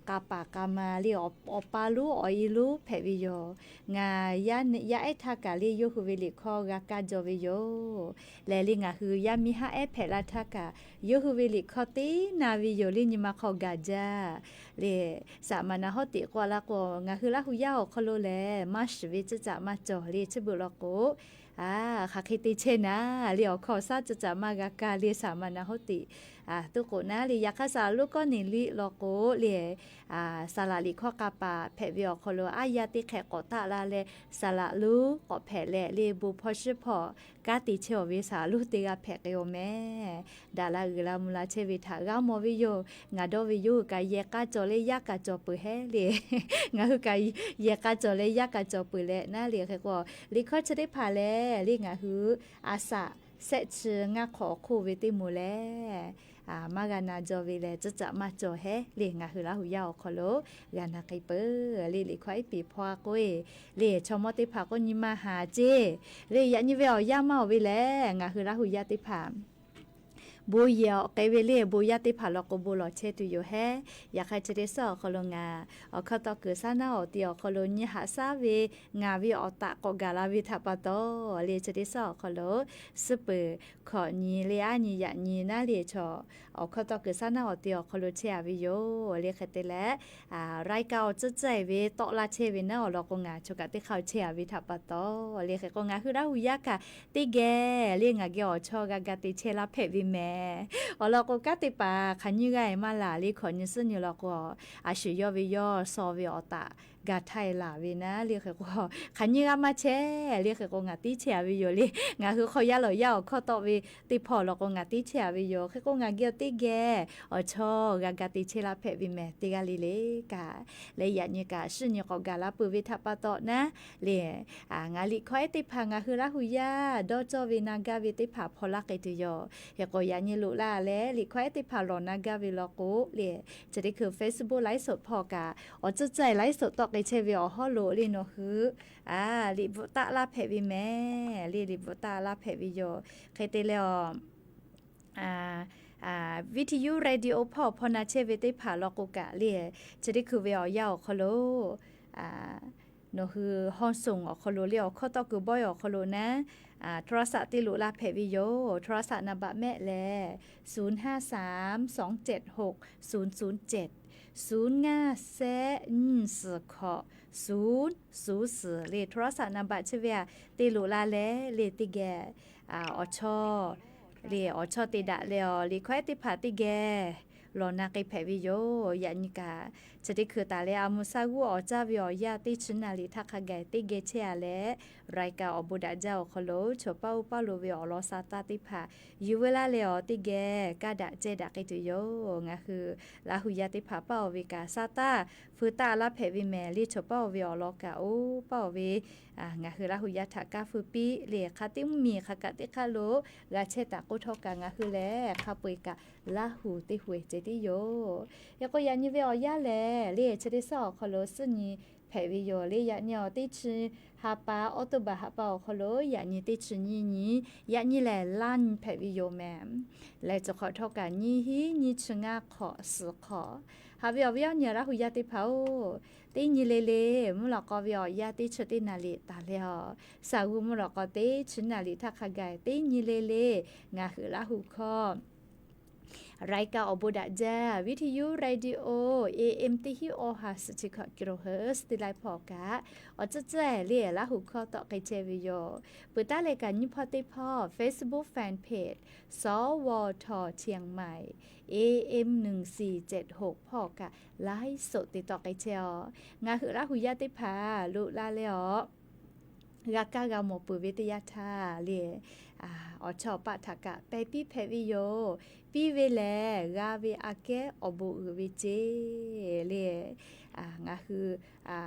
k'a paˍ k'a ma le, awˬ pa lonˉ awˬ e lonˉ hpehꞈ ve yoˬ. Ngaˬ yaˇ ehˉ htaˇ kaꞈ le, yawˇ hui ve liꞈ hkawˇ g'a kaˇ jaw ve yoˬ. Lehˬ le, ngaˬ hui yaˇ miˇ haˉ ehˉ hpehꞈ la htaˇ kaꞈ, yawˇ hui ve liꞈ hkawˇ teˇ na ve yoˬ le. Nyi ma hk'aw gaˬ jaˇ le. Saˍ maˍ naˍ hawˉ tiꞈ k'oˆ laˇ k'o, ngaˬ hui Laˇ hu yaˇ awˬ hk'aw lo lehˬ, maˇ shiˍ ve cuˇ caꞈ maˇ cawˬ le. Chi beuꞈ law k'o, hk'aˬ hk'e te chehˇ naˍ le, awˬ hkawˇ awˬ shaˉ cuˇ caꞈ maˇ g'a kaˇ le. Saˍ maˍ naˍ hawˉ tiꞈ tuˉ k'oꞈ naˉ le. Yaꞈ hk'aˇ, saˍ laꞈ lonˉ Kawˇneˍliˆ law k'o le, saˍ laꞈ liꞈ hkawˇ k'a paˍ hpehꞈ ve awˬ hk'aw lo, aˉ yaˇ teˇ hk'ehꞈ k'awꞈ htaˆ la leh, saˍ laꞈ lonˉ k'awꞈ hpehꞈ leh le, bon hpawˇ shiˉ hpawˇ kanˉ te chehˇ awˬ ve saˍ laꞈ lonˉ teˇ g'aˇ hpehꞈ k'ai-oˬ mehˍ. Daꞈ la g'uiˬ la mvuh la chehˇ ve htaꞈ g'a mawˬ ve yoˬ. Ngaˬ dawˇ ve yawˇ hui kaꞈ yehˬ k'a cawˬ leh yaˇ kaꞈ cawˬ peuˬ hehˉ le. Ngaˬ hui kaꞈ yehˬ k'a cawˬ leh yaˇ kaꞈ cawˬ peuˬ leh naˉ le. Hk'e k'o, liꞈ hkawˇ chi teˇ hpaˍ lehˬ le, ngaˬ hui a saꞈ shehˆ chi ngaˇ hk'awꞈ hk'oˆ ve teˇ moˍ lehˬ, maˇ g'a na jaw ve lehˬ, tcuhˉ caꞈ maˇ cawˬ hehˉ le. Ngaˬ hui Laˇ hu yaˇ awˬ hk'aw lo g'a na k'ai peuˬ le. Liꞈ hkawˇ ehˉ piˍ hpaw a k'oˆ e le, chaw mawˇ teˇ hpaˍ k'oˆ nyi ma haˍ ceˇ le. Yaꞈ nyi ve awˬ yanˇ maˇ oˬ ve lehˬ, ngaˬ hui Laˇ hu yaˇ teˇ hpaˍ bon yehˬ awˬ k'ai ve le, bon yaˇ teˇ hpaˍ law k'o bon lawˬ chehˇ tuˬ yoˬ hehˉ. Yaꞈ hk'aˇ chi teˇ suhˉ awˬ hk'aw lo ngaˬ awˬ hkawˇ tawˇ kuiˬ saˉ naˉ awˬ ti awˬ hk'aw lo nyi haꞈ shaˉ ve ngaˬ ve awˬ taꞈ k'awꞈ gaˬ la ve htaꞈ pa taw le, chi teˇ suhˉ awˬ hk'aw lo suhˉ peuˬ hkawꞈ nyi le, aˉ nyi yaꞈ nyi naˉ le chaw awˬ hkawˇ tawˇ kuiˬ saˉ naˉ awˬ ti awˬ hk'aw lo chehˇ a ve yoˬ le. Hk'e te leh, รายการ awˬ tcuhˉ tcuhˉ e ve tawˆ laˇ chehˇ ve naˉ awˬ lawn k'o, ngaˬ choˬ kaꞈ teˇ hk'aˇ chehˇ a ve htaꞈ pa taw le. Hk'e k'o ngaˬ hui Laˇ hu yaˇ kaꞈ teˇ geh le ngaˬ geh awˬ chawˇ g'a ga te chehˇ laˇ hpehꞈ ve mehˍ. Awˬ lawn k'o, kanˉ teˇ hpaˍ hk'aˬ nyiˇ g'aˇ e maˇ laˬ le, hkawꞈ nyi suhˉ nyi law k'o, a shuˍ yawˇ ve yawˇ suh ve awˬ taꞈ ga htaˇ e laˬ ve naˉ le. Hk'e k'o, hk'aˬ nyiˇ g'aˇ maˇ chehˇ le. Hk'e k'o ngaˬ tiˉ chehˇ a ve yoˬ le. Ngaˬ hui hk'aw yaˇ lawˬ yaˇ awˬ hkawˇ tawˆ ve teˇ hpawˇ law k'o, ngaˬ teˇ chehˇ a ve yoˬ. Hk'e k'o ngaˬ geh teˇ geh awˬ chawˇ g'a ga te chehˇ laˇ hpehꞈ ve mehˍ, teˇ g'aˇ le le kaꞈ leh yaꞈ nyi kaꞈ shuˉ nyi k'awꞈ gaˬ la peuˬ ve htaꞈ pa taw naˉ le, ngaˬ liꞈ hkawˇ ehˉ teˇ hpaˍ ngaˬ hui Laˇ hu yaˇ dawˇ cawˇ ve na gaˇ ve teˇ hpaˍ hpaw laˇ k'ai tuˬ yoˬ. Hk'e k'o yaꞈ nyi loꞈ la leh liꞈ hkawˇ ehˉ teˇ hpaˍ lawˬ na gaˇ ve law k'o le, chi teˇ hkui Facebook ไลฟ์สด hpawˇ kaꞈ awˬ tcuhˉ tcuhˉ e ไลฟ์สด tawˆ k'ai chehˇ ve awˬ hawˉ lo le nawˬ hui liꞈ bvuhꞈ taˆ laˇ hpehꞈ ve mehˍ le, liꞈ bvuhꞈ taˆ laˇ hpehꞈ ve yoˬ. Hk'e te leh awˬ วิทยุ radio หรือ พอดแคสต์ hpawˇ na chehˇ ve teˇ hpaˍ law k'o kaꞈ le, chi teˇ hkui ve awˬ yanˇ awˬ hk'aw lo nawˬ hui ห้องส่ง awˬ hk'aw lo le awˬ hkawˇ tawˇ kuiˬ bawehˇ awˬ hk'aw lo naˉ โทรศัพท์ te loꞈ la hpehꞈ ve yoˬ. โทรศัพท์ นามบัตร mehˆ lehˬ, ศูนย์ห้าสามสองเจ็ดหกศูนย์ศูนย์เจ็ด ศูนย์ห้าแซะ nyiˇ suhˍ hkawꞈ ศูนย์ศูนย์ suhˍ le โทรศัพท์ นามบัตร chi ve a te loꞈ la leh le teˇ geh awˬ chawˇ le awˬ chawˇ te daꞈ leh awˬ liꞈ hkawˇ ehˉ teˇ hpaˍ teˇ geh lawˬ na k'ai hpehꞈ ve yoˬ. Yaꞈ nyi kaꞈ chi teˇ hkui taˍ leh a mvuhˇ shaˉ g'uˇ awˬ caˇ ve awˬ yanˇ teˇ chi naˍ liꞈ htaˇ hk'a gaˬ teˇ geh chehˇ a leh, รายการ awˬ bon daꞈ jaˇ awˬ hk'aw lo choˬ paˇ oˇ paˇ lo ve awˬ lawn sa taˇ teˇ hpaˍ yuˬ veu laˇ leh awˬ teˇ geh kaˇ daꞈ cehˇ daꞈ k'ai tuˬ yoˬ. Ngaˬ hui Laˇ hu yaˇ teˇ hpaˍ paˇ oˬ ve kaꞈ sa taˇ feu taˆ laˇ hpehꞈ ve mehˍ le. Choˬ paˇ oˬ ve awˬ lawn kaꞈ oˇ paˇ oˬ ve ngaˬ hui Laˇ hu yaˇ htaꞈ kaˇ feu piˇ le. Hk'a teˇ mvuhˇ miˬ hk'a kaꞈ teˇ hk'aˇ lo g'a chehˇ taˍ k'oˆ htawˇ kaꞈ ngaˬ hui lehˬ hk'a peu eˬ kaꞈ Laˇ hu teˇ hu eˬ ceh tiˉ yoˬ. Hk'e k'o yaꞈ nyi ve awˬ yanˇ lehˬ le chi teˇ suhˉ awˬ hk'aw lo suhˉ nyi hpehꞈ ve yoˬ le. Yaꞈ nyi awˬ teˇ chi ha pa October ha pa awˬ hk'aw lo yaꞈ nyi teˇ chi nyiˇ nyi, yaꞈ nyi lehˬ laˇ nyi hpehꞈ ve yoˬ mehˍ. Leh cawˬ hk'awꞈ htawˇ kaꞈ nyiˇ hinˉ nyiˇ chi ngaˇ hk'awꞈ suhˍ hk'awꞈ, haꞈ ve awˬ viˉ awˬ nyi Laˇ hu yaˇ teˇ hpaˍ oˬ, teˇ nyi le le mvuhˇ lawꞈ k'aw ve awˬ yanˇ teˇ chi teˇ naˍ liꞈ taˍ leh awˬ shaˍ g'uˇ mvuhˇ lawꞈ k'aw teˇ chi naˍ liꞈ htaˇ hk'a gaˬ teˇ nyi le le ngaˬ hui Laˇ hu hkawˇ รายการ awˬ bon daꞈ jaˇ วิทยุ radio AM teˇ hinˉ awˇ ha suhˍ chi hkawꞈ กิโลเฮิรตซ์ teˇ laiˉ hpawˇ kaꞈ awˬ tcuhˉ tcuhˉ e le Laˇ hu hkawˇ tawˆ k'ai chehˇ ve yoˬ. Peuˬ taˉ leh kaꞈ nyiˇ hpawˇ teˇ hpawˇ Facebook fan page สวท เชียงใหม่ AM หนึ่งสี่เจ็ดหก hpawˇ kaꞈ ไลฟ์สด te tawˆ k'ai chehˇ awˬ. Ngaˬ hui Laˇ hu yaˇ teˇ hpaˍ loꞈ la leh awˬ g'a kaˇ g'a mawˬ peuˬ ve teˇ yanˇ htaˇ le, awˬ chawˇ awˬ paˆ htaꞈ kaꞈ pehˬ piˇ hpehꞈ ve yoˬ. Piˇ ve lehˬ g'a ve aꞈ kehˉ awˬ bon uiˍ ve ceˇ le. Ngaˬ hui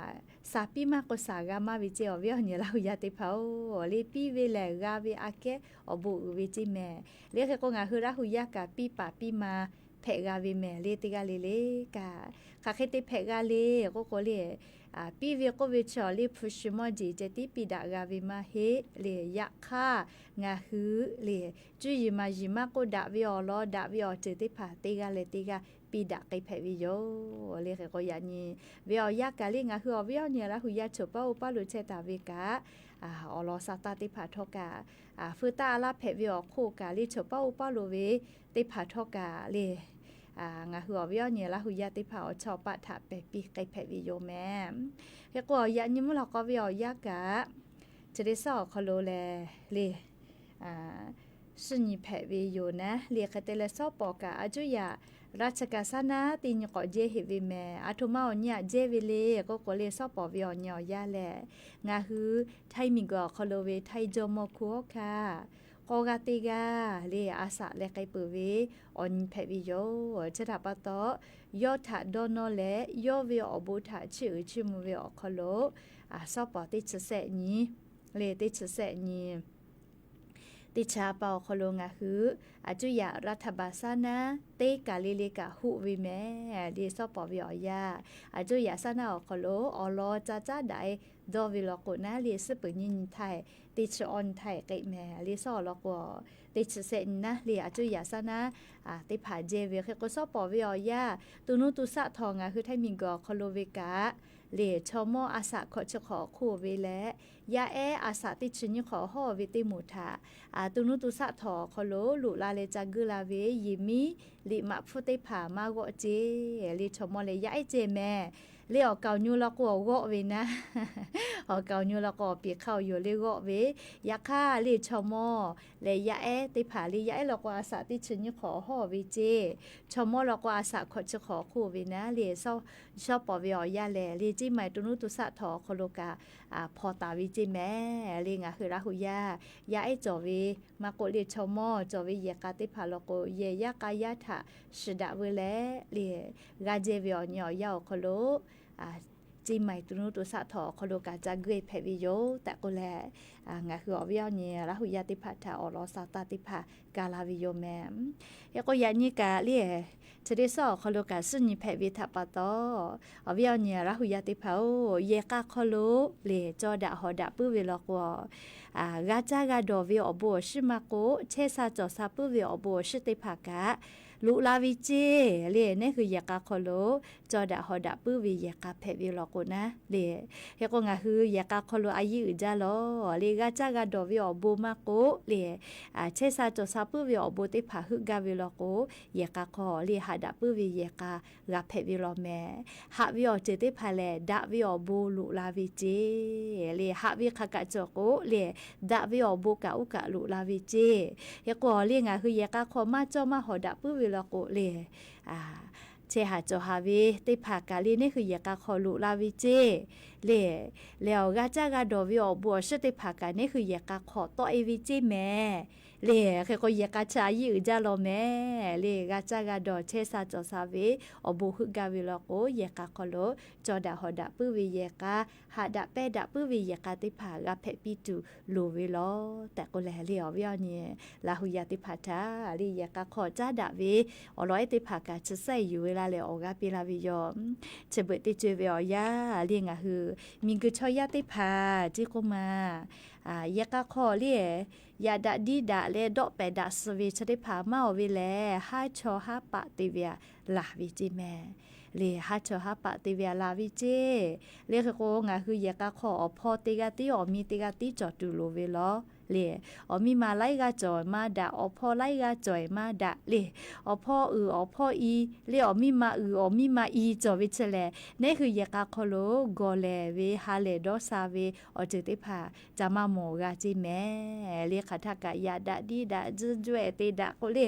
saˍ piˇ maˇ k'o saˍ g'a maˇ ve ceˇ awˬ viˉ awˬ nyi Laˇ hu yaˇ teˇ hpaˍ oˬ le. Piˇ ve lehˬ g'a ve aꞈ kehˉ awˬ bon uiˍ ve ceˇ mehˍ le. Hk'e k'o ngaˬ hui Laˇ hu yaˇ kaꞈ piˇ paˍ piˇ ma hpehꞈ g'a ve mehˍ le teˇ g'aˇ le le kaꞈ. Hk'aˬ hk'e te hpehꞈ g'a le k'oˆ k'o le, piˇ ve k'oˆ ve chi awˬ le hpu shi mawˇ jeˬ ceh tiˉ piˇ daꞈ g'a ve maˇ heˆ le. Yaꞈ hk'aˇ ngaˬ hui le cuˇ yiˍ maˍ yiˍ maˇ k'oˆ daꞈ ve awˬ lawn daꞈ ve awˬ ceuˬ teˇ hpaˍ teˇ g'aˇ leh teˇ g'aˇ piˇ daꞈ k'ai hpehꞈ ve yoˬ le. Hk'e k'o yaꞈ nyi ve awˬ yanˇ kaꞈ le ngaˬ hui awˬ viˉ awˬ nyi Laˇ hu yaˇ choˬ paˇ oˇ paˇ lo chehˇ taˍ ve kaꞈ, awˬ lawn sa taˇ teˇ hpaˍ htawˇ kaꞈ, feu taˆ laˇ hpehꞈ ve awˬ hk'oˆ kaꞈ le choˬ paˇ oˇ paˇ lo ve teˇ hpaˍ htawˇ kaꞈ le, ngaˬ hui awˬ viˉ awˬ nyi Laˇ hu yaˇ teˇ hpaˍ awˬ chawˇ awˬ paˆ htaꞈ pehˬ piˇ k'ai hpehꞈ ve yoˬ mehˍ. Hk'e k'o yaꞈ nyi mvuhˇ lawꞈ k'aw ve awˬ yanˇ kaꞈ chi teˇ suhˉ awˬ hk'aw lo lehˬ le suhˉ nyi hpehꞈ ve yoˬ naˉ le. Hk'e te leh shawˉ pawˍ kaꞈ a cuˇ yaꞈ ราชการ saˉ naˉ teˇ nyi k'awꞈ jehˇ heꞈ ve mehˍ. A htoꞈ ma awˬ nyi aꞈ jehˇ ve le k'oˆ k'o le shawˉ pawˍ ve awˬ nyi awˬ yanˇ lehˬ, ngaˬ hui Htaiˇ miˬguiˬ awˬ hk'aw lo ve Htaiˇ jawˇmawˇ hkunˉ hawˉ hkanˇ k'awˇ g'aˇ teˇ g'aˇ le a shaꞈ leh k'ai peuˬ ve awˬ nyi hpehꞈ ve yoˬ. Chi htaꞈ pa taw yawˇ htaꞈ dawˇ nawˇ leh yawˇ ve awˬ bon htaꞈ chiˇ uiˍ chiˇ mvuh ve awˬ hk'aw lo shawˉ pawˍ teˇ chi sehˆ nyi le teˇ chi sehˆ nyi Teˇ chi pa awˬ hk'aw lo ngaˬ hui aˬ cuˇ yaꞈ รัฐบาล saˉ naˉ teˇ kaˬ le le kaꞈ hoˆ ve mehˍ le. Shawˉ pawˍ ve awˬ yanˇ, aˬ cuˇ yaꞈ saˉ naˉ awˬ hk'aw lo awˬ lawn ca caˉ daꞈ e dawˇ ve law k'o naˉ le, suhˉ peuˬ nyiˇ nyi htaˇ, teˇ chi awˇ nyi htaˇ k'ai mehˍ le. Shawˉ awˬ lawn k'o, teˇ chi shehˆ nyi naˉ le, aˬ cuˇ yaꞈ saˉ naˉ teˇ hpaˍ jehˇ ve hk'e k'o, shawˉ pawˍ ve awˬ yanˇ, to nuˇ to shaˆ htawˇ ngaˬ hui Htaiˇ miˬguiˬ awˬ hk'aw lo ve kaꞈ le, chaw mawˇ a shaꞈ hkawꞈ chi hk'awꞈ hk'oˆ ve leh, yaˇ ehˉ a shaꞈ teˇ chi nyiˇ hk'awꞈ hawˇ ve teˇ moˍ htaꞈ, to nuˇ to shaˆ htawˇ awˬ hk'aw lo loꞈ la leh ca guˇ la ve yehˬ miˉ liꞈ maꞈ hpfuhˇ teˇ hpaˍ maˇ g'awˆ ceˇ le. Chaw mawˇ leh yaˇ ehˉ ceh mehˍ le. Awˬ kaoˬ nyu law k'o awˬ g'awˆ ve naˉ, awˬ kaoˬ nyu law k'o awˬ piˍ hk'aˇ awˬ yoˬ le g'awˆ ve. Yaꞈ hk'aˇ le, chaw mawˇ leh yaˇ ehˉ teˇ hpaˍ le, yaˇ ehˉ law k'o a shaꞈ teˇ chi nyiˇ hk'awꞈ hawˇ ve ceˇ, chaw mawˇ law k'o a shaꞈ hkawꞈ chi hk'awꞈ hk'oˆ ve naˉ le. Shawˉ pawˍ ve awˬ yanˇ lehˬ le, Ceˇ maiˍ to nuˇ to shaˆ htawˇ awˬ hk'aw lo kaꞈ hpaw taˍ ve ceˇ mehˍ le. Ngaˬ hui Laˇ huˍ yaˇ yaˇ ehˉ cawˬ ve maˇ k'oˆ le, chaw mawˇ cawˬ ve yehˬ k'a teˇ hpaˍ law k'o, yehˬ yaˇ k'a yaˇ htaꞈ shiˍ daꞈ veu leh le, g'a jehˇ ve awˬ nyi awˬ yanˇ awˬ hk'aw lo Ceˇ maiˍ to nuˇ to shaˆ htawˇ awˬ hk'aw lo kaꞈ ca guˇ e hpehꞈ ve yoˬ tehꞈ k'oˆ leh, ngaˬ hui awˬ viˉ awˬ nyi Laˇ huˍ yaˇ teˇ hpaˍ htaꞈ awˬ lawn sha taˇ teˇ hpaˍ ga la ve yoˬ mehˍ. Hk'e k'o yaꞈ nyi kaꞈ le, chi teˇ shawˉ awˬ hk'aw lo kaꞈ suhˉ nyi hpehꞈ ve htaꞈ pa taw, awˬ viˉ awˬ nyi Laˇ huˍ yaˇ teˇ hpaˍ-oˬ, yehˬ k'a hk'aw lo le cawˇ daꞈ hawˍ daꞈ puiˉ ve law k'o, g'a caˇ g'a dawˬ ve awˬ bon awˬ shiˉ maˇ k'oˆ, chehˇ sha cawˬ sha puiˉ ve awˬ bon awˬ shiˉ teˇ hpaˍ kaꞈ loꞈ la ve ceˇ le. Neˇ hui yehˬ k'a hk'aw lo cawˇ daꞈ hawˍ daꞈ puiˉ ve yehˬ k'a hpehꞈ ve law k'o naˉ le. Hk'e k'o ngaˬ hui yehˬ k'a hk'aw lo a yiˇ uiˍ jaˇ lawˬ le, g'a caˇ g'a dawˬ ve awˬ bon maˇ k'oˆ le, chehˇ sha cawˬ sha puiˉ ve awˬ bon teˇ hpaˍ heuˆ gaˇ ve law k'o, yehˬ k'a hk'aw le haꞈ daꞈ puiˉ ve yehˬ k'a g'a hpehꞈ ve law mehˍ. Haꞈ ve awˬ ceuˬ teˇ hpaˍ lehˬ, daꞈ ve awˬ bon loꞈ la ve ceˇ le. Haꞈ ve hk'a kaꞈ cawˬ k'o le, daꞈ ve awˬ bon kaꞈ oˇ kaꞈ loꞈ la ve ceˇ. Hk'e k'o le ngaˬ hui yehˬ k'a hk'aw maˇ cawˇ maˇ hawˍ daꞈ puiˉ ve law k'o le, chehˇ haˍ cawˬ haˍ ve teˇ hpaˍ kaꞈ le neˇ hui yehˬ k'a hk'aw loꞈ la ve ceˇ le. Lehˬ awˬ g'a caˇ g'a dawˬ ve awˬ bon awˬ shiˉ teˇ hpaˍ kaꞈ neˇ hui yehˬ k'a hk'aw tawˆ e ve ceˇ mehˍ le. Hk'e k'o yehˬ k'a chi a yiˇ uiˍ jaˇ lawˬ mehˍ le. G'a caˇ g'a dawˬ chehˇ sha cawˬ sha ve awˬ bon heuˆ gaˇ ve law k'o, yehˬ k'a hk'aw lo cawˇ daꞈ hawˍ daꞈ puiˉ ve yehˬ k'a, haꞈ daꞈ pehnˇ daꞈ puiˉ ve yehˬ k'a teˇ hpaˍ g'a hpehꞈ piˇ tuˬ loˍ ve lawˬ tehꞈ k'oˆ leh le, awˬ viˉ awˬ nyi Laˇ huˍ yaˇ teˇ hpaˍ htaꞈ le yehˬ k'a hk'aw caˉ daꞈ ve awˬ lawn ehˉ teˇ hpaˍ kaꞈ chi saiˇ yuˬ ve laˇ leh awˬ g'aˇ piˇ laˇ ve yoˬ. Chi beuꞈ teˇ co e ve awˬ yanˇ le ngaˬ hui miˬguiˬ chaw yaˇ teˇ hpaˍ tiˉ k'oˆ ma, yehˬ k'a hk'aw le yaꞈ daꞈ diˇ daꞈ leh dawˆ pehˍ daꞈ suh ve chi teˇ hpaˍ maˇ awˬ ve lehˬ, haˉ chaw haˉ paˆ te ve a laˬ ve ceˇ mehˍ le. Haˉ chaw haˉ paˆ te ve a laˬ ve ceˇ le. Hk'e k'o ngaˬ hui yehˬ k'a hk'aw awˬ hpawˇ teˇ g'aˇ tiˉ awˬ miˇ teˇ g'aˇ tiˉ cawˬ tuˬ loˍ ve lawˬ le. Awˬ miˇ ma laiˉ g'aˇ cawˬ maˇ daꞈ, awˬ hpawˇ laiˉ g'aˇ cawˬ maˇ daꞈ le. Awˬ hpawˇ uiˍ awˬ hpawˇ i le, awˬ miˇ ma uiˍ awˬ miˇ ma i cawˬ ve chi lehˬ, neˇ hui yehˬ k'a hk'aw lo gawˬ lehˬ ve ha lehˬ dawˇ sha ve awˬ ceuˬ teˇ hpaˍ ca maˇ mawˬ g'a ceˇ mehˍ le. Hk'aˬ htaˇ kaꞈ yaꞈ daꞈ diˇ daꞈ tzuhˇ jawˇ ehˍ te daꞈ k'o le,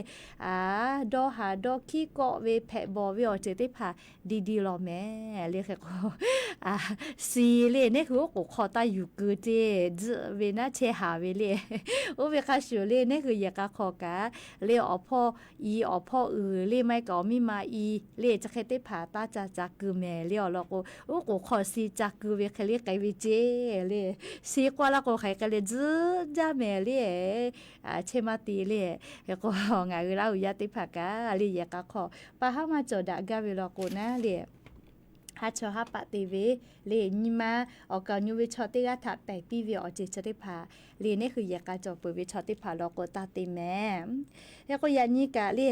dawˇ haˍ dawˇ hkiˉ kawˆ ve hpehꞈ bawˬ ve awˬ ceuˬ teˇ hpaˍ di di lawˬ mehˍ le. Hk'e k'o, shi le neˇ hui oˉ k'oˍ hk'aw taˇ yuˬ keu ceˇ, tzuhˇ ve naˉ chehˇ haˍ ve le. Oˇ ve hk'a shuˍ le neˇ hui yehˬ k'a hk'aw kaꞈ le awˬ hpawˇ i awˬ hpawˇ uiˍ le maˇ heˆ kaꞈ awˬ miˇ ma i le chi hk'e teˇ hpaˍ taˇ ca ca keu mehˍ le. Awˬ lawn k'o, oˉ k'oˍ hk'aw shi ca keu ve hk'e le k'ai ve ceˇ le. Shi k'oˆ laˇ k'o hk'aˬ hk'e le tzuhˇ jaˇ mehˍ le. Chehˇ maˇ te le. Hk'e k'o ngaˬ hui Laˇ huˍ yaˇ teˇ hpaˍ kaꞈ le yehˬ k'a hk'aw pa haˉ maˇ cawˬ daꞈ gaˇ ve law k'o naˉ le, haˉ chaw haˉ paˆ te ve le, nyi ma awˬ kaˍ awˬ nyu ve chaw teˇ g'aˇ htaꞈ pehˬ piˇ ve awˬ ceuˬ chi teˇ hpaˍ le, neˇ hui yehˬ k'a cawˬ peuˬ ve chaw teˇ hpaˍ law k'o taˇ te mehˍ. Hk'e k'o yaꞈ nyi kaꞈ le,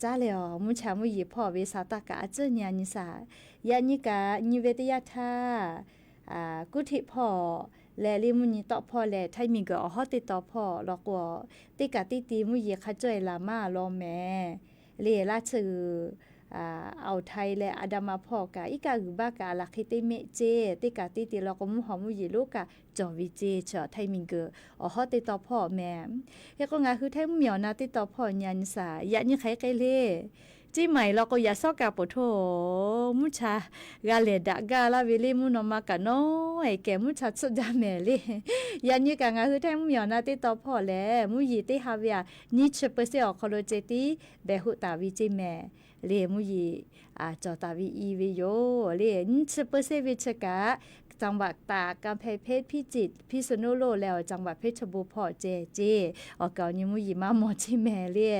caˉ leh awˬ mvuhˇ cha mvuhˇ yeˬ hpawˇ ve sha taˇ kaꞈ a tcuhˉ nyi a nyi shaˍ. Yaꞈ nyi kaꞈ nyi ve teˇ yanˇ htaˇ, kuˉ hteˆ hpawˇ leh le mvuhˇ nyi tawˆ hpawˇ leh Htaiˇ miˬguiˬ awˬ hawˉ teˇ taw hpawˇ law k'o, teˇ kaꞈ teˇ te mvuhˇ yeˬ hk'a cawˇ e laˬ maˇ law mehˍ le. Laˇ tsuhˇ g'uiˬ Aoˬ htaiˍ leh Aˍdanˍ ma hpawˇ kaꞈ iˉ kaˆ g'uiˬ baˆ kaꞈ a laˬ hk'e teˇ mehˆ ceˇ, teˇ kaꞈ teˇ te law k'o mvuhˇ haw mvuhˇ yeˬ lonˉ kaꞈ cawˬ ve ceˇ, chi Htaiˇ miˬguiˬ awˬ hawˉ teˇ taw hpawˇ mehˍ. Hk'e k'o ngaˬ hui Htaiˇ mvuhˇmiˬ awˬ na teˇ taw hpawˇ nyi a nyi shaˍ. Yaꞈ nyi hk'aˬ hk'e le, Ceˇ maiˍ law k'o yaꞈ shawˉ kaꞈ poˬ htoˇ mvuhˇ cha g'a lehˬ daꞈ gaˇ laˇ ve le, mvuhˇ naw ma kaꞈ nawˉ e kehˬ mvuhˇ cha tsuhˆ jaˇ mehˍ le. Yaꞈ nyi kaꞈ ngaˬ hui Htaiˇ mvuhˇmiˬ awˬ na teˇ taw hpawˇ lehˬ, mvuhˇ yeˬ teˇ ha ve a nyiˇ chi peuˬ sehˉ awˬ hk'aw lo ceh tiˉ behˬ hoˆ taˍ ve ceˇ mehˍ le. Mvuhˇ yeˬ cawˬ taˍ ve i ve yoˬ le. Nyiˇ chi peuˬ sehˉ ve chi kaꞈ จังหวัดตาก กำแพงเพชร พิจิตร พิษณุโลก leh awˬ จังหวัดเพชรบูรณ์ hpawˇ ceh ceˇ. Awˬ kaˍ awˬ nyi mvuhˇ yeˬ maˇ mawˬ ceˇ mehˍ le.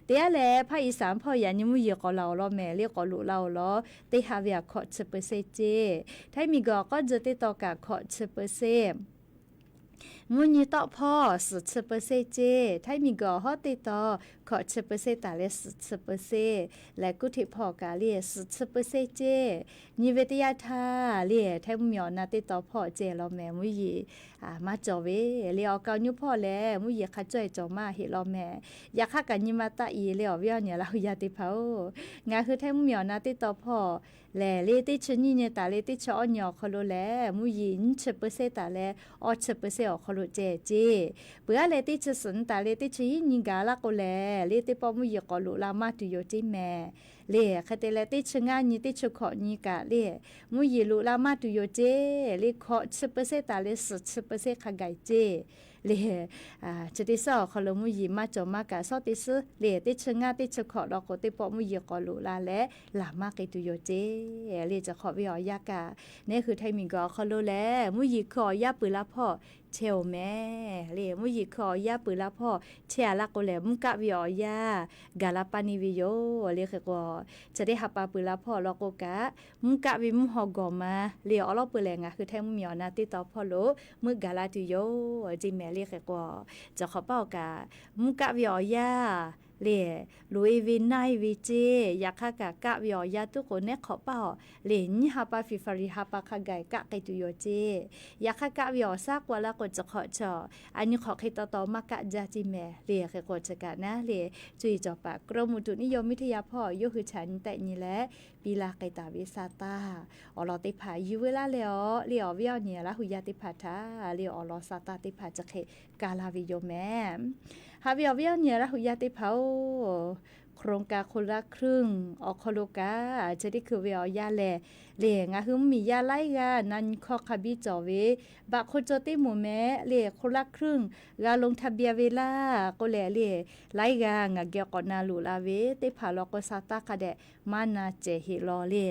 Teˇ g'aˇ leh ภาคอีสาน hpawˇ yaꞈ nyi mvuhˇ yeˬ k'awꞈ laˬ awˬ lawn mehˍ le, k'awꞈ loꞈ la awˬ lawn. Teˇ ha ve htaꞈ hkawꞈ chi เปอร์เซ็นต์ ceˇ. Htaiˇ miˬguiˬ awˬ k'awˇ tzuh teˇ taw kaꞈ hkawꞈ chi เปอร์เซ็นต์. Mvuhˇ nyi tawˆ hpawˇ suhˍ chi เปอร์เซ็นต์ ceˇ. Htaiˇ miˬguiˬ awˬ hawˉ teˇ taw hkawꞈ chi เปอร์เซ็นต์ taˍ leh suhˍ chi เปอร์เซ็นต์ leh kuˇ hteꞈ hpawˇ kaꞈ le suhˍ chi เปอร์เซ็นต์ ceˇ. Nyi ve teˇ yanˇ htaˇ le Htaiˇ mvuhˇmiˬ awˬ na teˇ taw hpawˇ ceh law mehˍ, mvuhˇ yeˬ maˇ cawˬ ve le. Awˬ kaˍ awˬ nyi hpawˇ lehˬ mvuhˇ yeˬ hk'a cawˇ e cawˬ maˇ heˆ law mehˍ. Yaꞈ hk'aˇ kaꞈ nyi ma taˆ i le awˬ viˉ awˬ nyi Laˇ hu yaˇ teˇ hpaˍ-oˬ, ngaˬ hui Htaiˇ mvuhˇmiˬ awˬ na teˇ taw hpawˇ lehˬ le teˇ chi nyiˇ nyi taˍ leh teˇ chi awˇ nyi awˬ hk'aw lo lehˬ mvuhˇ yeˬ nyiˇ chi เปอร์เซ็นต์ taˍ leh awˇ chi เปอร์เซ็นต์ awˬ hk'aw lo ceh ceˇ. Peuˬ aˉ leh teˇ chi suhˍ nyi taˍ leh teˇ chi hiˉ nyi gaˬ laˇ k'o lehˬ le teˇ pawˆ mvuhˇ yeˬ k'awꞈ loꞈ la maˇ tuˬ yoˬ ceˇ mehˍ le. Hk'e te leh teˇ chi ngaˇ nyi teˇ chi hkawꞈ nyi kaꞈ le mvuhˇ yeˬ loꞈ la maˇ tuˬ yoˬ ceˇ le. Hkawꞈ chi เปอร์เซ็นต์ taˍ leh suhˍ chi เปอร์เซ็นต์ hk'a gaˬ ceˇ le. Chi teˇ suhˉ awˬ hk'aw lo mvuhˇ yeˬ maˇ cawˬ maˇ kaꞈ, shawˉ teˇ suhˉ le teˇ chi ngaˇ teˇ chi hkawꞈ law k'o teˇ pawˆ mvuhˇ yeˬ k'awꞈ loꞈ la leh laˬ maˇ k'ai tuˬ yoˬ ceˇ le. Chi hk'awꞈ ve awˬ yanˇ kaꞈ, neˇ hui Htaiˇ miˬguiˬ awˬ hk'aw lo lehˬ mvuhˇ yeˬ hkui awˬ yanˇ peuˬ la hpawˇ chehˇ-oˬ mehˍ le. Mvuhˇ yeˬ hkui awˬ yanˇ peuˬ la hpawˇ chehˇ-a laˇ k'o lehˬ mvuhˇ kaˆ ve awˬ yanˇ gaˬ la paˇ neˇ ve yoˬ le. Hk'e k'o, chi teˇ ha pa peuˬ la hpawˇ law k'o kaꞈ, mvuhˇ kaˆ ve mvuhˇ haw gawˬ ma le awˉ lawˉ peuˬ lehˬ ngaˬ hui Htaiˇ mvuhˇmiˬ awˬ na teˇ taw hpawˇ lo meuˆ gaˬ la tuˬ yoˬ ceˇ mehˍ le. Hk'e k'o, chi hk'awꞈ paˇ awˬ kaꞈ, mvuhˇ kaˆ ve awˬ yanˇ le loꞈ e ve naˇ e ve ceˇ. Yaꞈ hk'aˇ kaꞈ kaˆ ve awˬ yanˇ tuˉ k'o neˉ hk'awꞈ paˇ awˬ le nyiˇ ha pa February ha pa hk'a gaˬ kaˆ k'ai tuˬ yoˬ ceˇ. Yaꞈ hk'aˇ kaˆ ve awˬ shaˉ k'oˆ laˇ k'o chi hk'awꞈ chaw a nyi hk'awꞈ hk'e taw taw maˇ kaˆ jaˇ ceˇ mehˍ le. Hk'e k'o chi kaꞈ naˉ le, cuˇ yiˍ cawˬ paˍ กรมอุตุนิยมวิทยา hpawˇ yawˇ hui chaꞈ nyi tehˆ nyi leh piˇ laˇ k'ai taˍ ve sa taˇ awˬ lawn teˇ hpaˍ yuˬ veu laˇ leh awˬ le awˬ viˉ awˬ nyi Laˇ hu yaˇ teˇ hpaˍ htaꞈ le awˬ lawn sa taˇ teˇ hpaˍ chi hk'e ka laˇ ve yoˬ mehˍ. Haꞈ ve awˬ viˉ awˬ nyi Laˇ hu yaˇ teˇ hpaˍ-oˬ, โครงการคนละครึ่ง awˬ hk'aw lo kaꞈ chi teˇ hkui ve awˬ yanˇ lehˬ le ngaˬ hui mvuhˇmiˬ yaˇ laiˉ g'aˇ na nyi hkawˇ hk'a biˇ cawˬ ve บัตรคนจน teˇ moˍ mehˍ le คนละครึ่ง g'a ลงทะเบียน ve laˇ k'oˆ leh le laiˉ g'aˇ ngaˬ geh k'awꞈ na loꞈ la ve teˇ hpaˍ law k'o sa taˇ hk'a dehꞈ maˇ na cehˬ heˆ law le.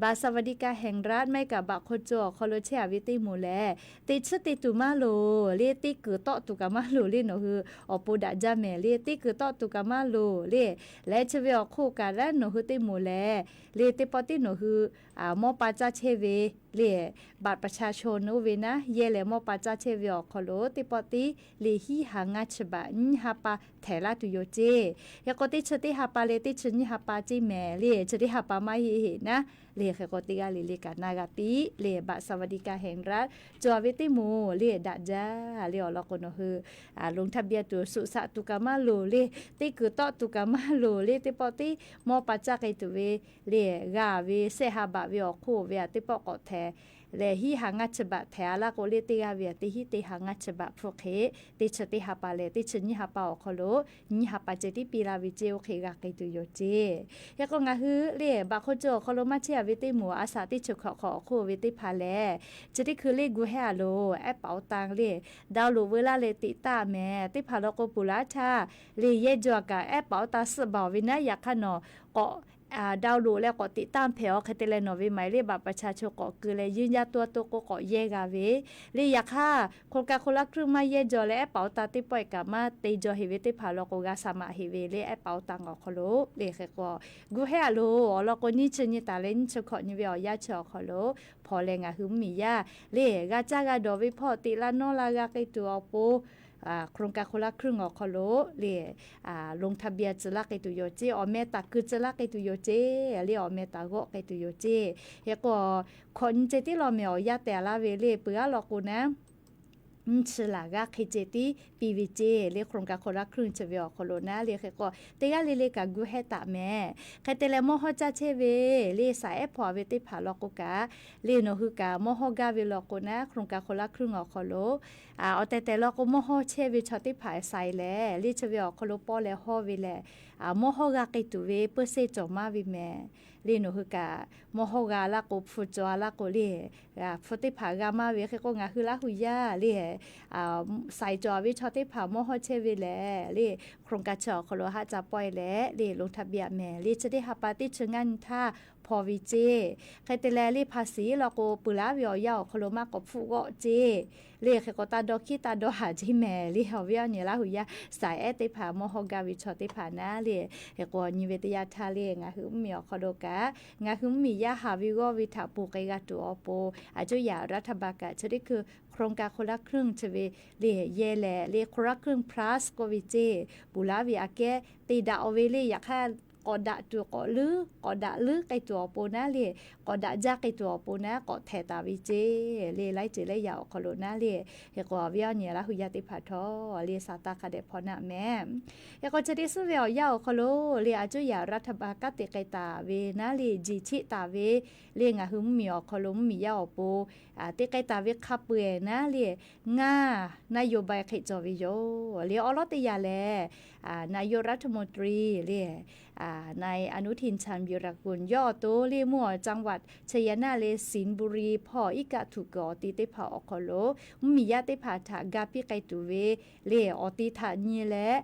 บัตรสวัสดิการแห่งรัฐ maˇ heˆ kaꞈ บัตรคนจน awˬ hk'aw lo chehˇ-a ve teˇ moˍ lehˬ, teˇ tsuhˇ te tuˬ maˇ loˍ le, teˇ kuiˬ tawˆ tuˬ kaꞈ maˇ loˍ le, nawˬ hui awˬ pon daꞈ jaˇ mehˍ le, teˇ kuiˬ tawˆ tuˬ kaꞈ maˇ loˍ le. Leh chi ve awˬ hk'oˆ kaꞈ leh nawˬ hui teˇ moˍ lehˬ le teˇ pawˆ tiˉ nawˬ hui mawˇ pa caˇ chehˇ ve le บัตรประชาชน oˇ ve naˉ yehˇ leh mawˇ pa caˇ chehˇ ve awˬ hk'aw lo teˇ pawˆ tiˉ le hiˉ ha ngaˇ chi บาท nyiˇ ha pa htehꞈ laˇ tuˬ yoˬ ceˇ. Hk'e k'o teˇ chi teˇ ha pa leh teˇ chi nyiˇ ha pa ceˇ mehˍ le, chi teˇ ha pa maˇ heˆ heˆ naˉ le. Hk'e k'o teˇ g'aˇ le le kaꞈ na g'a piˇ le บัตรสวัสดิการแห่งรัฐ cawˬ ve teˇ moˍ le daꞈ jaˇ le awˬ lawn k'o nawˬ hui ลงทะเบียน tuˬ suꞈ shaꞈ tuˬ kaꞈ maˇ loˍ le, teˇ kuiˬ tawˆ tuˬ kaꞈ maˇ loˍ le, teˇ pawˆ tiˉ mawˇ pa caˇ k'ai tuˬ ve le g'a ve shehˆ ha บาท ve awˬ hk'oˆ ve aꞈ teˇ pawˆ k'awꞈ htehꞈ leh hiˉ ha ngaˇ chi บาท htehꞈ-a laˇ k'o le teˇ g'aˇ ve aꞈ teˇ hiˉ teˇ ha ngaˇ chi บาท hpfuhˆ hk'e teˇ chi teˇ ha pa leh teˇ chi nyiˇ ha pa awˬ hk'aw lo nyiˇ ha pa ceh tiˉ piˇ laˇ ve ceˇ. Oˇ hk'e g'a k'ai tuˬ yoˬ ceˇ. Hk'e k'o ngaˬ hui le บัตรคนจน awˬ hk'aw lo maˇ chehˇ-a ve teˇ moˍ a shaꞈ teˇ chi hkawꞈ hk'awꞈ awˬ hk'oˆ ve teˇ hpaˍ lehˬ chi teˇ hkui le gu hehˉ-a loˬ แอปเป๋าตัง le download veu laˇ leh teꞈ taˇ mehˍ. Teˇ hpaˍ law k'o puˬ laˇ htaˇ le yehˇ jaw kaꞈ แอปเป๋าตัง suhˆ baˬ-oˬ ve naˉ. Yaꞈ hk'aˇ nawˬ k'awꞈ download leh k'awꞈ teꞈ taˇ hpehꞈ-aw. Hk'e te leh nawˬ ve หมายเลขบัตรประชาชน k'awꞈ keu leh yinˇ jaˇ tuˇ a to k'o k'awꞈ yehˇ g'a ve le. Yaꞈ hk'aˇ โครงการคนละครึ่ง maˇ yehˇ jaw leh แอปเป๋าตัง teˇ pawˆ-e kaꞈ maˇ te jaw heˆ ve teˇ hpaˍ law k'o g'a สมัคร heˆ ve le แอปเป๋าตัง awˬ hk'aw lo le. Hk'e k'o gu hehˉ-a loˬ awˬ lawn k'o nyiˇ chi nyi taˍ leh nyiˇ chi hkawꞈ nyi ve awˬ yanˇ chi awˬ hk'aw lo hpaw leh ngaˬ hui mvuhˇmiˬ yaˇ le g'a caˇ g'a dawˬ ve hpawˇ teꞈ la nawˇ la g'a k'ai tuˬ awˬ pon โครงการคนละครึ่ง awˬ hk'aw lo le ลงทะเบียน tcuh laˇ k'ai tuˬ yoˬ ceˇ. Awˬ meh taˍ keu tcuh laˇ k'ai tuˬ yoˬ ceˇ le. Awˬ meh taˍ g'awˆ k'ai tuˬ yoˬ ceˇ. Hk'e k'o hkawꞈ nyi ceh tiˉ law mehˍ awˬ yanˇ tehˬ laˇ ve le peuˬ aˉ law k'o naˉ nyiˇ chi laˬ g'aˇ hk'e ceh tiˉ piˇ ve ceˇ le. โครงการคนละครึ่ง chi ve awˬ hk'aw lo naˉ le hk'e k'o teˇ g'aˇ le le kaꞈ gu hehˉ taˍ mehˍ. Hk'e te leh mawˇ hawˇ caˇ chehˇ ve le สายแอปเป๋า ve teˇ hpaˍ law k'o kaꞈ le nawˬ hui kaꞈ mawˇ hawˇ gaˇ ve law k'o naˉ โครงการคนละครึ่ง awˬ hk'aw lo awˬ tehˬ tehˬ law k'o mawˇ hawˇ chehˇ ve chaw teˇ hpaˍ sai lehˬ le chi ve awˬ hk'aw lo pawˇ leh hawˇ ve lehˬ mawˇ hawˇ g'a k'ai tuˬ ve เปอร์เซ็นต์ cawˬ maˇ ve mehˍ. Le nawˬ hui kaꞈ mawˇ hawˇ g'a laˇ k'o hpu cawˬ-a laˇ k'o le hpu teˇ hpaˍ g'a maˇ ve. Hk'e k'o ngaˬ hui Laˇ hu yaˇ le sai cawˬ ve chaw teˇ hpaˍ mawˇ hawˇ chehˇ ve lehˬ le โครงการ chi awˬ hk'aw lo haˆ ca pawehˇ leh le ลงทะเบียน mehˍ le chi teˇ ha pa teˇ chi ngaˇ nyi htaˇ hpaw ve ceˇ. Hk'e te leh le ภาษี law k'o peuˬ laˉ ve awˬ yanˇ awˬ hk'aw lo maˇ k'awꞈ hpfuhˆ g'awˆ ceˇ. Le hk'e k'o taˇ dawˇ hkiˉ taˇ dawˇ haˍ ceˇ mehˍ le. Awˬ viˉ awˬ nyi Laˇ huˍ yaˇ saiˍ ehˉ teˇ hpaˍ mawˇ hawˇ gaˇ ve chaw teˇ hpaˍ naˉ le, hk'e k'o nyi ve teˇ yanˇ htaˇ le ngaˬ hui mvuhˇmiˬ awˬ hk'aw lo kaꞈ ngaˬ hui mvuhˇmiˬ yaˇ haˍ ve g'awˇ ve htaꞈ ponˬ k'ai g'a tuˬ awˬ pon, aˬ cuˇ yaꞈ รัฐบาล kaꞈ chi teˇ hkui โครงการคนละครึ่ง chi ve le yehˇ leh le คนละครึ่ง plus k'oˆ ve ceˇ. Peuˬ laˉ ve aꞈ kehˉ te daꞈ-oˬ ve le. Yaꞈ hk'aˇ k'awꞈ daꞈ tuˬ k'awꞈ leuˉ, k'awꞈ daꞈ leuˉ k'ai tuˬ awˬ pon naˉ le, k'awꞈ daꞈ jaˇ k'ai tuˬ awˬ pon naˉ k'awꞈ htehˍ taˍ ve ceˇ. Le laiˉ ceuˬ laiˉ yaꞈ awˬ hk'aw lo naˉ le, hk'e k'o awˬ viˉ awˬ nyi Laˇ huˍ yaˇ teˇ hpaˍ htawˇ le sa taˇ hk'a dehꞈ hpaw naˆ mehˍ. Hk'e k'o chi teˇ suhˉ ve awˬ yanˇ awˬ hk'aw lo le aˬ cuˇ yaꞈ รัฐบาล kanˉ te k'ai taˍ ve naˉ le, jeˬ cheˆ taˍ ve le ngaˬ hui mvuhˇmiˬ awˬ hk'aw lo mvuhˇmiˬ yaˇ awˬ pon te k'ai taˍ ve hk'a peu-eˬ naˉ le ngaˇ นโยบาย hk'e cawˬ ve yoˬ. Le awˉ lawˉ teˇ yanˇ lehˬ นายกรัฐมนตรี le นายอนุทิน ชาญวีรกูล yawˇ awˬ to le mvuhˇ awˬ จังหวัดชัยนาท le สิงห์บุรี hpawˇ iˉ kaˆ htuꞈ kuiˬ awˬ ti teˇ hpaˍ awˬ hk'aw lo mvuhˇmiˬ yaˇ teˇ hpaˍ htaꞈ ga piˇ k'ai tuˬ ve le awˬ ti htaꞈ nyi leh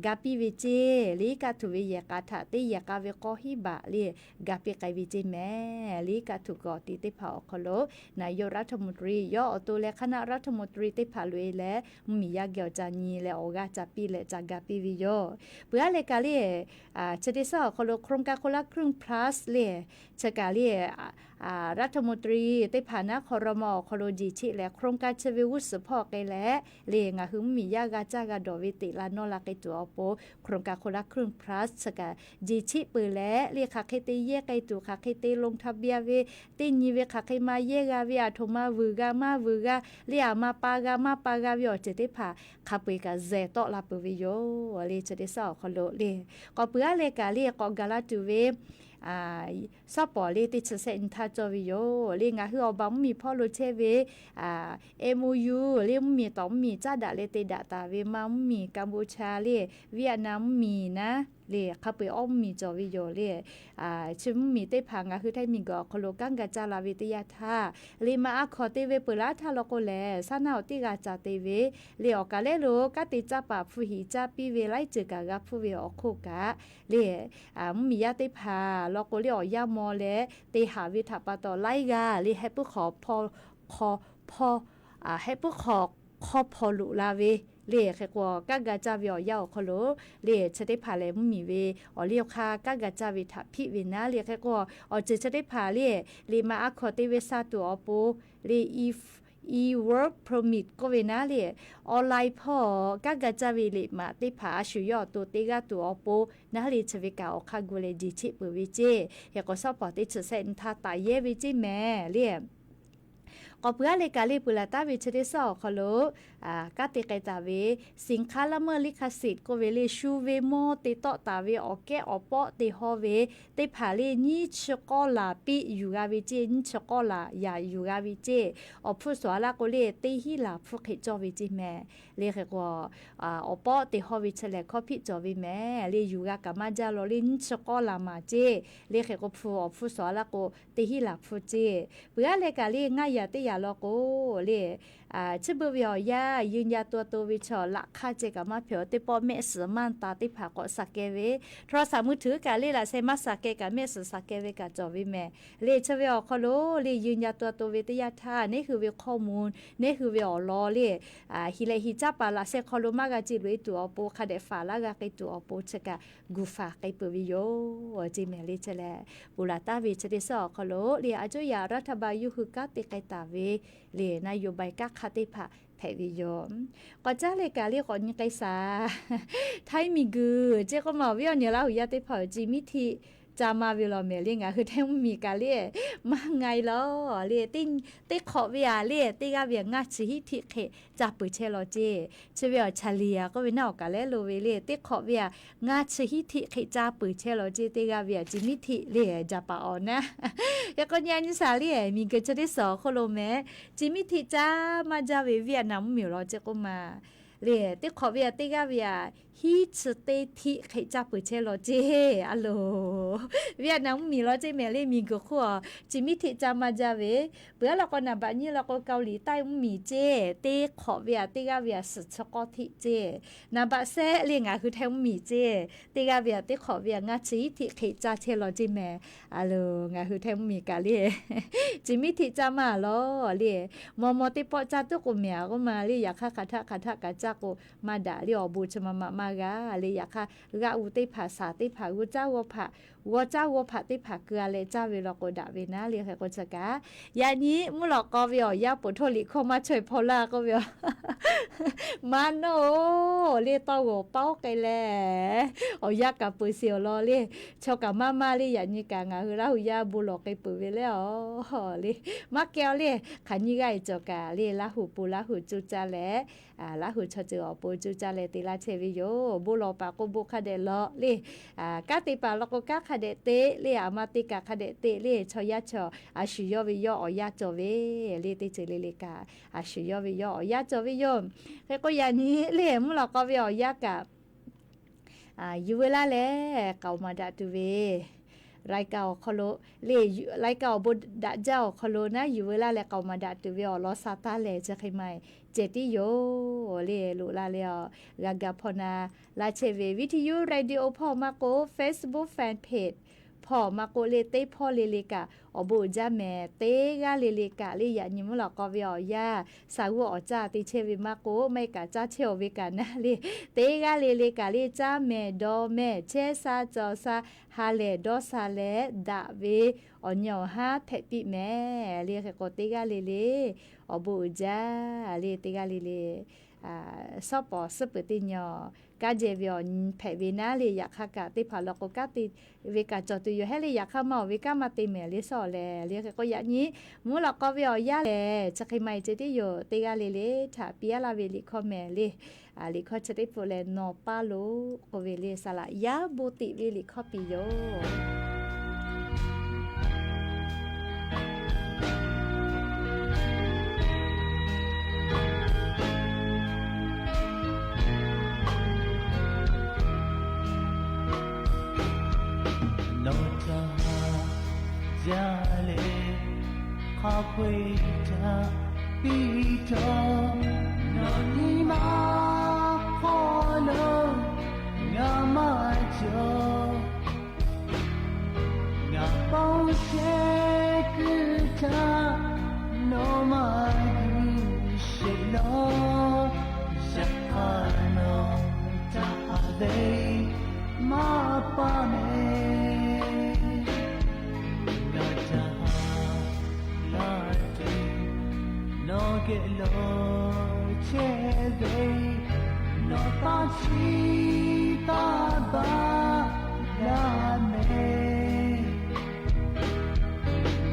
ga piˇ ve ceˇ. Le iˉ kaˆ htuꞈ ve yehˬ k'a htaꞈ teˇ yehˬ k'a ve k'awˇ hiˉ baꞈ le ga piˇ k'ai ve ceˇ mehˍ. Le iˉ kaˆ htuꞈ kuiˬ awˬ ti teˇ hpaˍ awˬ hk'aw lo นายกรัฐมนตรี yawˇ awˬ to leh คณะรัฐมนตรี teˇ hpaˍ loꞈ-e leh mvuhˇmiˬ yaˇ geh awˬ ca nyi leh awˬ g'aˇ ca piˇ leh ca ga piˇ ve yoˬ. Peuˬ aˉ leh kaꞈ le chi teˇ suhˉ awˬ hk'aw lo โครงการคนละครึ่ง plus le chi kaꞈ le รัฐมนตรี teˇ hpaˍ naˉ ครม. awˬ hk'aw lo jeˬ cheˆ leh โครงการ chi ve g'uˇ suhˍ hpawˇ k'ai leh le ngaˬ hui mvuhˇmiˬ yaˇ g'a caˇ g'a dawˬ ve teꞈ la nawˇ la k'ai tuˬ awˬ pon โครงการคนละครึ่ง plus chi kaꞈ jeˬ cheˆ peuˬ leh le hk'aˬ hk'e te yehˇ k'ai tuˬ, hk'aˬ hk'e te ลงทะเบียน ve, teˇ nyi ve hk'aˬ hk'e ma yehˇ g'a ve, aˬ htoꞈ ma vuiˬ g'a maˇ vuiˬ g'a le, aˬ ma pa g'a maˇ pa g'a ve awˬ ceuˬ teˇ hpaˍ hk'a peu-eˬ kaꞈ zehˬ tawˆ la peuˬ ve yoˬ. Le chi teˇ suhˉ awˬ hk'aw lo le k'awꞈ peuˬ aˉ leh kaꞈ le k'awꞈ gaˬ la tuˬ ve shawˉ pawˍ le teˇ chi sehˆ nyi htaˇ cawˇ ve yoˬ. Le ngaˬ hui awˬ baˬ mvuhˇmiˬ hpawˇ lo chehˇ ve MOU le mvuhˇmiˬ tawˍ mvuhˇmiˬ caˉ daꞈ leh te daꞈ taˍ ve ma mvuhˇmiˬ Kaˍboˍcha le Vietnam mvuhˇmiˬ naˉ le hk'a peu-eˬ awˬ mvuhˇmiˬ cawˬ ve yoˬ le. Chi mvuhˇmiˬ teˇ hpaˍ ngaˬ hui Htaiˇ miˬguiˬ awˬ hk'aw lo kanˉ ga caˇ la ve teˇ yanˇ htaˇ, liꞈ maˍ a hkawnˍ te ve peuˬ laˇ htaˇ law k'o lehˬ, saˉ naˆ awˬ teˇ g'a ca te ve le awˬ kaˬ lehˉ lo kanˉ te caˇ paˍ hpu hiˍ caˇ piˇ ve laiˉ ceuˬ kaꞈ g'a hpfuhˇ ve awˬ hk'oˆ kaꞈ le mvuhˇmiˬ yaˇ teˇ hpaˍ law k'o le awˬ yanˇ maw leh te haꞈ ve htaꞈ pa taw laiˉ g'aˇ le heh puiˉ hk'aw hpaw, hk'aw hpaw, heh puiˉ hk'aw hk'aw hpaw loꞈ la ve le. Hk'e k'o kanˉ ga caˇ ve awˬ yanˇ awˬ hk'aw lo le chi teˇ hpaˍ lehˬ mvuhˇmiˬ ve awˬ liˇ awˬ hk'aˇ kanˉ ga caˇ ve htaꞈ hpiˆ ve naˉ le. Hk'e k'o awˬ ceuˬ chi teˇ hpaˍ le liꞈ maˍ a hkawnˍ te ve sha tuˬ awˬ pon le e-work permit k'oˆ ve naˉ le online hpawˇ kanˉ ga caˇ ve liꞈ maˍ teˇ hpaˍ a shu yawˇ awˬ to te g'aˇ tuˬ awˬ pon naˉ le chi ve kaꞈ awˬ hk'aˇ gu leh jeˬ cheˆ peuˬ ve ceˇ. Hk'e k'o shawˉ pawˍ teˇ chi sehˆ nyi htaˇ taˍ yehˇ ve ceˇ mehˍ le. K'awꞈ peuˬ aˉ leh kaꞈ le peuˬ laˬ taˍ ve chi teˇ suhˉ awˬ hk'aw lo kanˉ te k'ai taˍ ve สินค้าละเมิดลิขสิทธิ์ k'oˆ ve le shu ve mawˇ te tawˆ taˍ ve awˬ kehˉ awˬ pawˆ te hawˇ ve teˇ hpaˍ le nyiˇ chi k'awˇ laˬ piˇ yuˬ g'a ve ceˇ, nyiˇ chi k'awˇ laˬ yaꞈ yuˬ g'a ve ceˇ. Awˬ hpfuhˇ suhˍ a laˇ k'o le teˇ hinˉ laˬ hpfuhˇ hk'e cawˇ ve ceˇ mehˍ. Le hk'e k'o awˬ pawˆ te hawˇ ve chi lehˬ hkawˇ hpiˆ cawˬ ve mehˍ. Le yuˬ g'a kaꞈ maˇ jaˇ law le nyiˇ chi k'awˇ laˬ maˍ ceˇ. Le hk'e k'o hpu awˬ hpfuhˇ suhˍ a laˇ k'o teˇ hinˉ laˬ hpfuhˇ ceˇ. Peuˬ aˉ leh kaꞈ le ngaˇ yaꞈ teˇ yaꞈ law k'o le chi beuꞈ ve awˬ yanˇ ยืนยันตัวตน ve chaw laꞈ hk'aˇ ceh kaꞈ maˇ hpehꞈ-oˬ, teˇ pawˆ mehˆ suhˍ maˇ ta teˇ hpaˍ k'awꞈ shaˍ keh ve, โทรศัพท์มือถือ kaꞈ le laꞈ sheh maˇ shaˍ keh kaꞈ mehˆ suhˍ shaˍ keh ve kaꞈ cawˬ ve mehˍ. Le chi ve awˬ hk'aw lo le ยืนยันตัวตน ve teˇ yanˇ htaˇ neˉ hui ve ข้อมูล neˉ hui ve awˬ lawn le hiˍ lehꞈ hiˍ caˇ paˍ laꞈ sheh hk'aw lo maˇ g'a ce loꞈ-e tuˬ awˬ pon hk'a dehꞈ faˍ laˇ g'a k'ai tuˬ awˬ pon chi kaꞈ gu faˍ k'ai peuˬ ve yoˬ ceˇ mehˍ. Le chi lehˬ peuˬ laˬ taˍ ve chi teˇ suhˉ awˬ hk'aw lo le aˬ cuˇ yaꞈ รัฐบาล yawˇ hui kanˉ te k'ai taˍ ve le นโยบาย kanˉ hk'aˇ teˇ hpaˍ hpehꞈ ve yoˬ. K'awꞈ caˉ leh kaꞈ le k'awꞈ nyi k'ai shaˍ. Htaiˇ miˬguiˬ ceˇ k'oˆ ma awˬ viˉ awˬ nyi Laˇ huˍ yaˇ teˇ hpaˍ-oˬ, ci miˉ htiˆ ca ma ve law mehˍ le ngaˬ hui Htaiˇ mvuhˇmiˬ kaꞈ le maˇ nga-e law le. Teˇ hk'awꞈ ve aꞈ le teˇ g'aˇ ve aꞈ ngaˇ chi hiˉ htiˆ hk'e ca peuˬ chehˇ law ceˇ. Chi ve awˬ เฉลี่ย k'oˆ ve naˉ awˬ kaˬ lehˉ lo ve le teˇ hk'awꞈ ve aꞈ ngaˇ chi hiˉ htiˆ hk'e ca peuˬ chehˇ law ceˇ. Teˇ g'aˇ ve aꞈ ci miˉ htiˆ le jaˇ paˍ awˬ naˉ. Hk'e k'o nyi a nyi shaˍ le miˬguiˬ chi teˇ suhˉ awˬ hk'oˆ lo mehˍ, ci miˉ htiˆ caˇ maˇ jaˇ ve Vietnam mvuhˇmiˬ law ceˇ k'oˆ ma Le teˇ hk'awꞈ ve aꞈ teˇ g'aˇ ve aꞈ hiˉ chi teˇ htiˆ hk'e caˇ peuˬ chehˇ law ceˇ. A loˬ, Vietnam mvuhˇmiˬ law ceˇ mehˍ le, miˬguiˬ hk'oˆ a, chi miˉ htiˆ caˇ maˇ jaˇ ve. Peuˬ aˉ law k'o, naˍ baꞈ nyiˇ law k'o, Kaoˍliˍtaˆ mvuhˇmiˬ ceˇ, teˇ hk'awꞈ ve aꞈ teˇ g'aˇ ve aꞈ suhˍ chi k'awˇ htiˆ ceˇ. Naˍ baꞈ shehˆ le ngaˬ hui Htaiˇ mvuhˇmiˬ ceˇ, teˇ g'aˇ ve aꞈ teˇ hk'awꞈ ve aꞈ ngaˇ chi hiˉ htiˆ hk'e caˇ chehˇ law ceˇ mehˍ. A loˬ, ngaˬ hui Htaiˇ mvuhˇmiˬ kaꞈ le, chi miˉ htiˆ caˇ maˇ law le. Maw maw teˇ pawˆ caˇ tuˉ k'o mehˍ a k'oˆ ma le, yaꞈ hk'aˇ hk'aˬ htaˆ hk'aˬ htaˆ kaꞈ caˇ k'o, maˇ daꞈ le, awˬ bon chi ma ma maˇ g'a le. Yaꞈ hk'aˇ g'aˆ u teˇ hpaˍ, shaˍ teˇ hpaˍ, g'aw caˇ g'aw hpaꞈ, g'aw caˇ g'aw hpaꞈ teˇ hpaˍ keu a leh caˇ ve law k'o daꞈ ve naˉ le. Hk'e k'o chi kaꞈ, yaꞈ nyi mvuhˇ lawꞈ k'aw ve awˬ yanˇ poˬ htaˇ liꞈ hkawˇ maˇ chaweh hpaw laˇ k'oˆ ve yoˬ. Maˇ nawˉ-oˬ le, tawˇ g'awˬ paoˉ k'ai leh, awˬ yanˇ kaꞈ peuˬ sheˍ awˬ lawn le. Chaw kaꞈ maˇ maˇ le, yaꞈ nyi kaꞈ ngaˬ hui Laˇ huˍ yaˇ bon lawˬ k'ai peuˬ ve le a le. Maˇ kehˬ a le, hk'aˬ nyiˇ g'aˇ e cawˬ kaꞈ le, Laˇ huˍ po Laˇ huˍ cuˇ caˇ leh, Laˇ huˍ chaw ceuˬ awˬ pon cuˇ caˇ leh te laˇ chehˇ ve yoˬ. Bon lawˬ paˍ k'o bon hk'a dehꞈ lawˬ le. Kanˉ te paˍ law k'o kanˉ hk'a dehꞈ te le, aˬ ma te kaꞈ hk'a dehꞈ te le. Chaw yaˇ chaw a shuˍ yawˇ ve yawˇ awˬ yanˇ cawˬ ve le. Teˇ ceuˬ le le kaꞈ a shuˍ yawˇ ve yawˇ awˬ yanˇ cawˬ ve yoˬ. Hk'e k'o yaꞈ nyi le, mvuhˇ lawꞈ k'aw ve awˬ yanˇ kaꞈ yuˬ veu laˇ leh k'aoˍ maˍ daꞈ tuˬ ve, รายการ awˬ hk'aw lo le, รายการ awˬ bon daꞈ jaˇ awˬ hk'aw lo naˉ yuˬ veu laˇ leh k'aoˍ maˍ daꞈ tuˬ ve awˬ lawn sha taˇ lehˬ chi hk'e maˇ ceh tiˉ yoˬ le. Loꞈ la leh a, g'a ga hpawˇ na laˇ chehˇ ve วิทยุ radio hpawˇ maˇ k'oˆ Facebook fan page hpawˇ maˇ k'oˆ le, teˇ hpawˇ le le kaꞈ awˬ bon uiˍ jaˇ mehˍ. Teˇ g'aˇ le le kaꞈ le, yaꞈ nyi mvuhˇ lawꞈ k'aw ve awˬ yanˇ, shaˍ g'uˇ awˬ caˇ te chehˇ ve maˇ k'oˆ, maˇ heˆ kaꞈ caˇ chehˇ awˬ ve kaꞈ naˉ le, teˇ g'aˇ le le kaꞈ le caˇ mehˍ dawˬ mehˍ chehˇ sha cawˬ sha ha lehˬ dawˇ sha leh daꞈ ve awˬ nyi awˬ haˉ hpehꞈ piˇ mehˍ le. Hk'e k'o teˇ g'aˇ le le awˬ bon uiˍ jaˇ le. Teˇ g'aˇ le le shawˉ pawˍ suhˉ peuˬ teˇ nyi awˬ kanˉ jehˇ ve awˬ hpehꞈ ve naˉ le. Yaꞈ hk'aˇ kaꞈ teˇ hpaˍ law k'o kanˉ te ve kaꞈ cawˬ tuˬ yoˬ hehˉ le. Yaꞈ hk'aˇ maˇ awˬ ve kanˉ maˇ te mehˍ le shawˉ lehˬ le. Hk'e k'o yaꞈ nyi mvuhˇ lawꞈ k'aw ve awˬ yanˇ lehˬ chi hk'e maˇ heˆ ceh tiˉ yoˬ. Teˇ g'aˇ le le htaꞈ piˇ aˉ laˇ ve liꞈ hkawˇ mehˍ le. Liꞈ hkawˇ chi teˇ pfuhˍ lehˬ, Nawˬ paˇ lo k'oˆ ve le, saˍ laꞈ yaˇ bon teꞈ ve liꞈ hkawˇ piˇ yoˬ. Nawˬ ca ha jaˇ leh hk'a peu-eˬ htaꞈ piˇ cawˬ. Nawˬ nyi ma hk'aw lo ngaˬ maˇ cawˬ. Ngaˬ paw sheh kuiˬ htaꞈ nawˬ maˇ guˬ sheˍ lawˬ. Yaꞈ hk'aˇ nawˬ htaꞈ haꞈ ve maˇ paˇ mehˍ. Ngaˬ htaꞈ haꞈ laˇ tuˬ nawˬ geh lo chehˇ ve, nawˬ taˇ chiˇ taˇ baˬ laˇ mehˍ.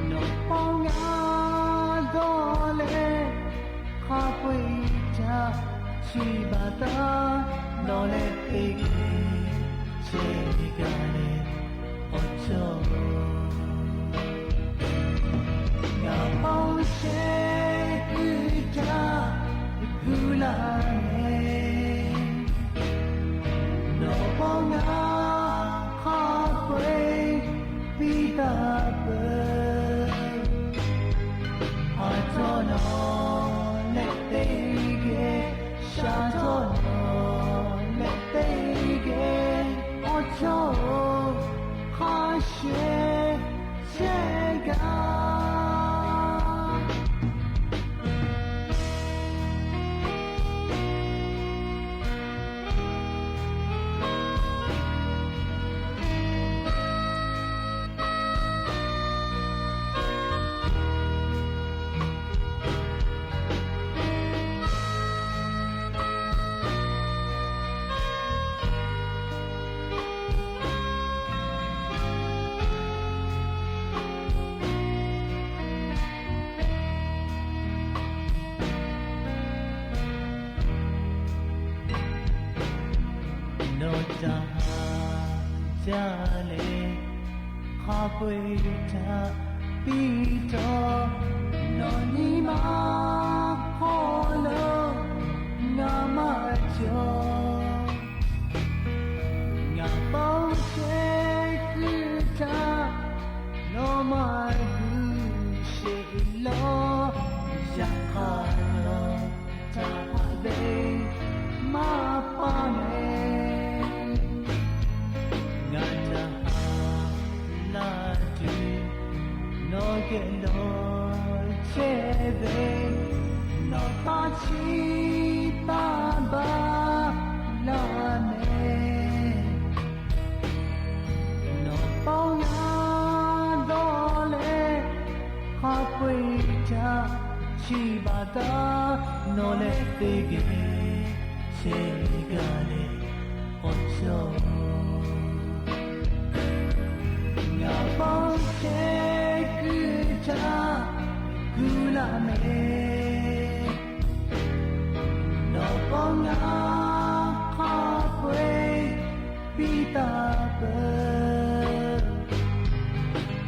Nawˬ paw ngaˇ dawˇ leh hk'a peu-eˬ htaꞈ chiˇ baˬ taˍ. Nawˬ leh teˇ geh chehˇ gaˇ leh awˬ cawˬ. Ngaˬ paw sheh kuiˬ htaꞈ guˬ laˇ mehˍ. Nawˬ paw ngaˇ hk'a peu-eˬ piˇ taˍ peuˬ. Haˍ htawˇ nawˬ leh teˇ geh, shaˍ htawˇ nawˬ leh teˇ geh, awˬ cawˬ-oˬ, hk'a sheh chehˇ gaˇ. Nawˬ ca ha jaˇ leh hk'a peu-eˬ htaꞈ piˇ cawˬ. Nawˬ nyi ma hk'aw lo ngaˬ maˇ yaw. Ngaˬ paw chehˇ kuiˬ htaˇ, nawˬ maˇ g'uiˬ sheˍ law. Yaꞈ hk'aˇ, htaꞈ haꞈ ve maˇ paˇ mehˍ. Ngaˬ naˬ haˍ laˇ tuˬ nawˬ geh lawˬ chehˇ ve, nawˬ taˇ chiˇ taˇ baˬ laˇ mehˍ. Nawˬ paw ngaˬ dawˇ leh hk'a peu-eˬ htaꞈ chiˇ baˬ taˍ, nawˬ leh teˇ geh chehˇ gaˇ leh awˬ cawˇ. Ngaˬ paw chehˇ kuiˬ htaˇ gu laˇ mehˍ. Nawˬ paw ngaˬ hk'a peu-eˬ piˇ taˍ peuˬ.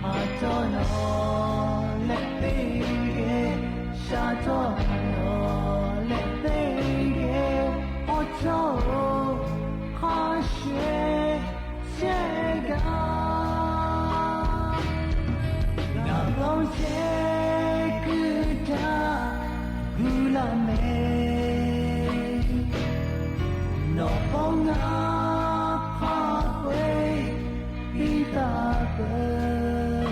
Haˍ cawˇ nawˬ leh teˇ geh, shaˍ cawˇ nawˬ leh teˇ geh, awˬ cawˇ-oˬ, hk'a shuˍ sehˉ gaˇ. Ngaˬ paw chehˇ kuiˬ htaˇ gu laˇ mehˍ. Nawˬ paw ngaˬ hk'a peu-eˬ piˇ taˍ peuˬ.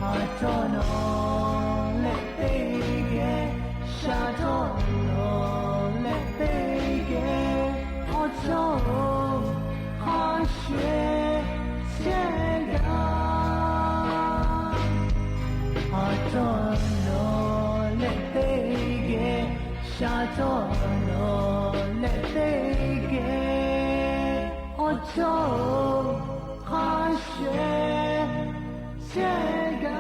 Haˍ cawˇ nawˬ leh teˇ geh, shaˍ cawˇ nawˬ leh teˇ geh, awˬ cawˇ-oˬ, hk'a shuˍ sehˉ gaˇ. Haˍ cawˇ nawˬ leh teˇ geh, shaˍ cawˇ nawˬ leh teˇ geh, awˬ cawˇ-oˬ, hk'a shuˍ sehˉ gaˇ.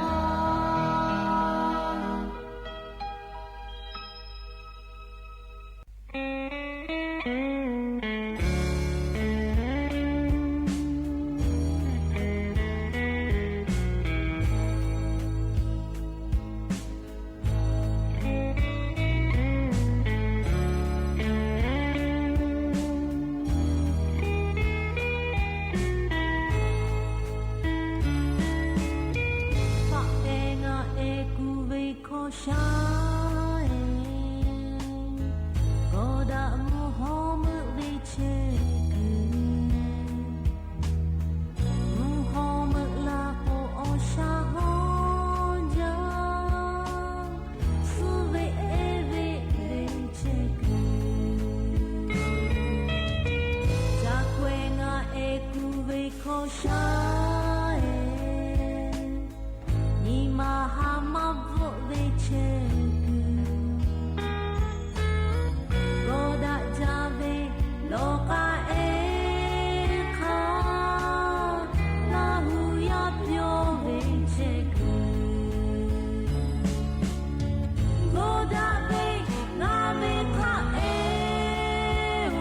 Hpaˆ pehˇ ngaˬ ehˉ kuˬ ve hkawˇ shaˉ-eˬ, g'awˇ daꞈ mvuhˇ hawˉ meuˆ ve chehˇ kuiˬ. Mvuhˇ hawˉ meuˆ la k'o, awˬ shaˉ hawˉ jaˇ, suh ve ehˉ ve ve chehˇ kuiˬ. Ca kawehˇ ngaˬ ehˉ kuˬ ve hkawˇ shaˉ-eˬ, nyi ma haˍ maˇ bvuhˆ ve chehˇ kuiˬ. G'awˇ daꞈ jaˇ ve lawˬ k'aˉ ehˉ hk'a, Laˇ hu yaˇ pyawˇ ve chehˇ kuiˬ. G'awˇ daꞈ ve ngaˬ ve hk'aˆ ehˉ-oˬ,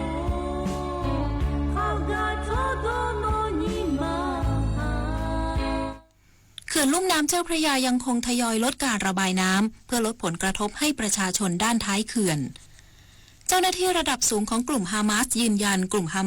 hk'a gaˬ htawˇ dawˇ nawˇ nyi ma haˍ. เขื่อนลุ่มน้ำเจ้าพระยายังคงทยอยลดการระบายน้ำเพื่อลดผลกระทบให้ประชาชนด้านท้ายเขื่อน เจ้าหน้าที่ระดับสูงของกลุ่มฮามาสยืนยันกลุ่มฮา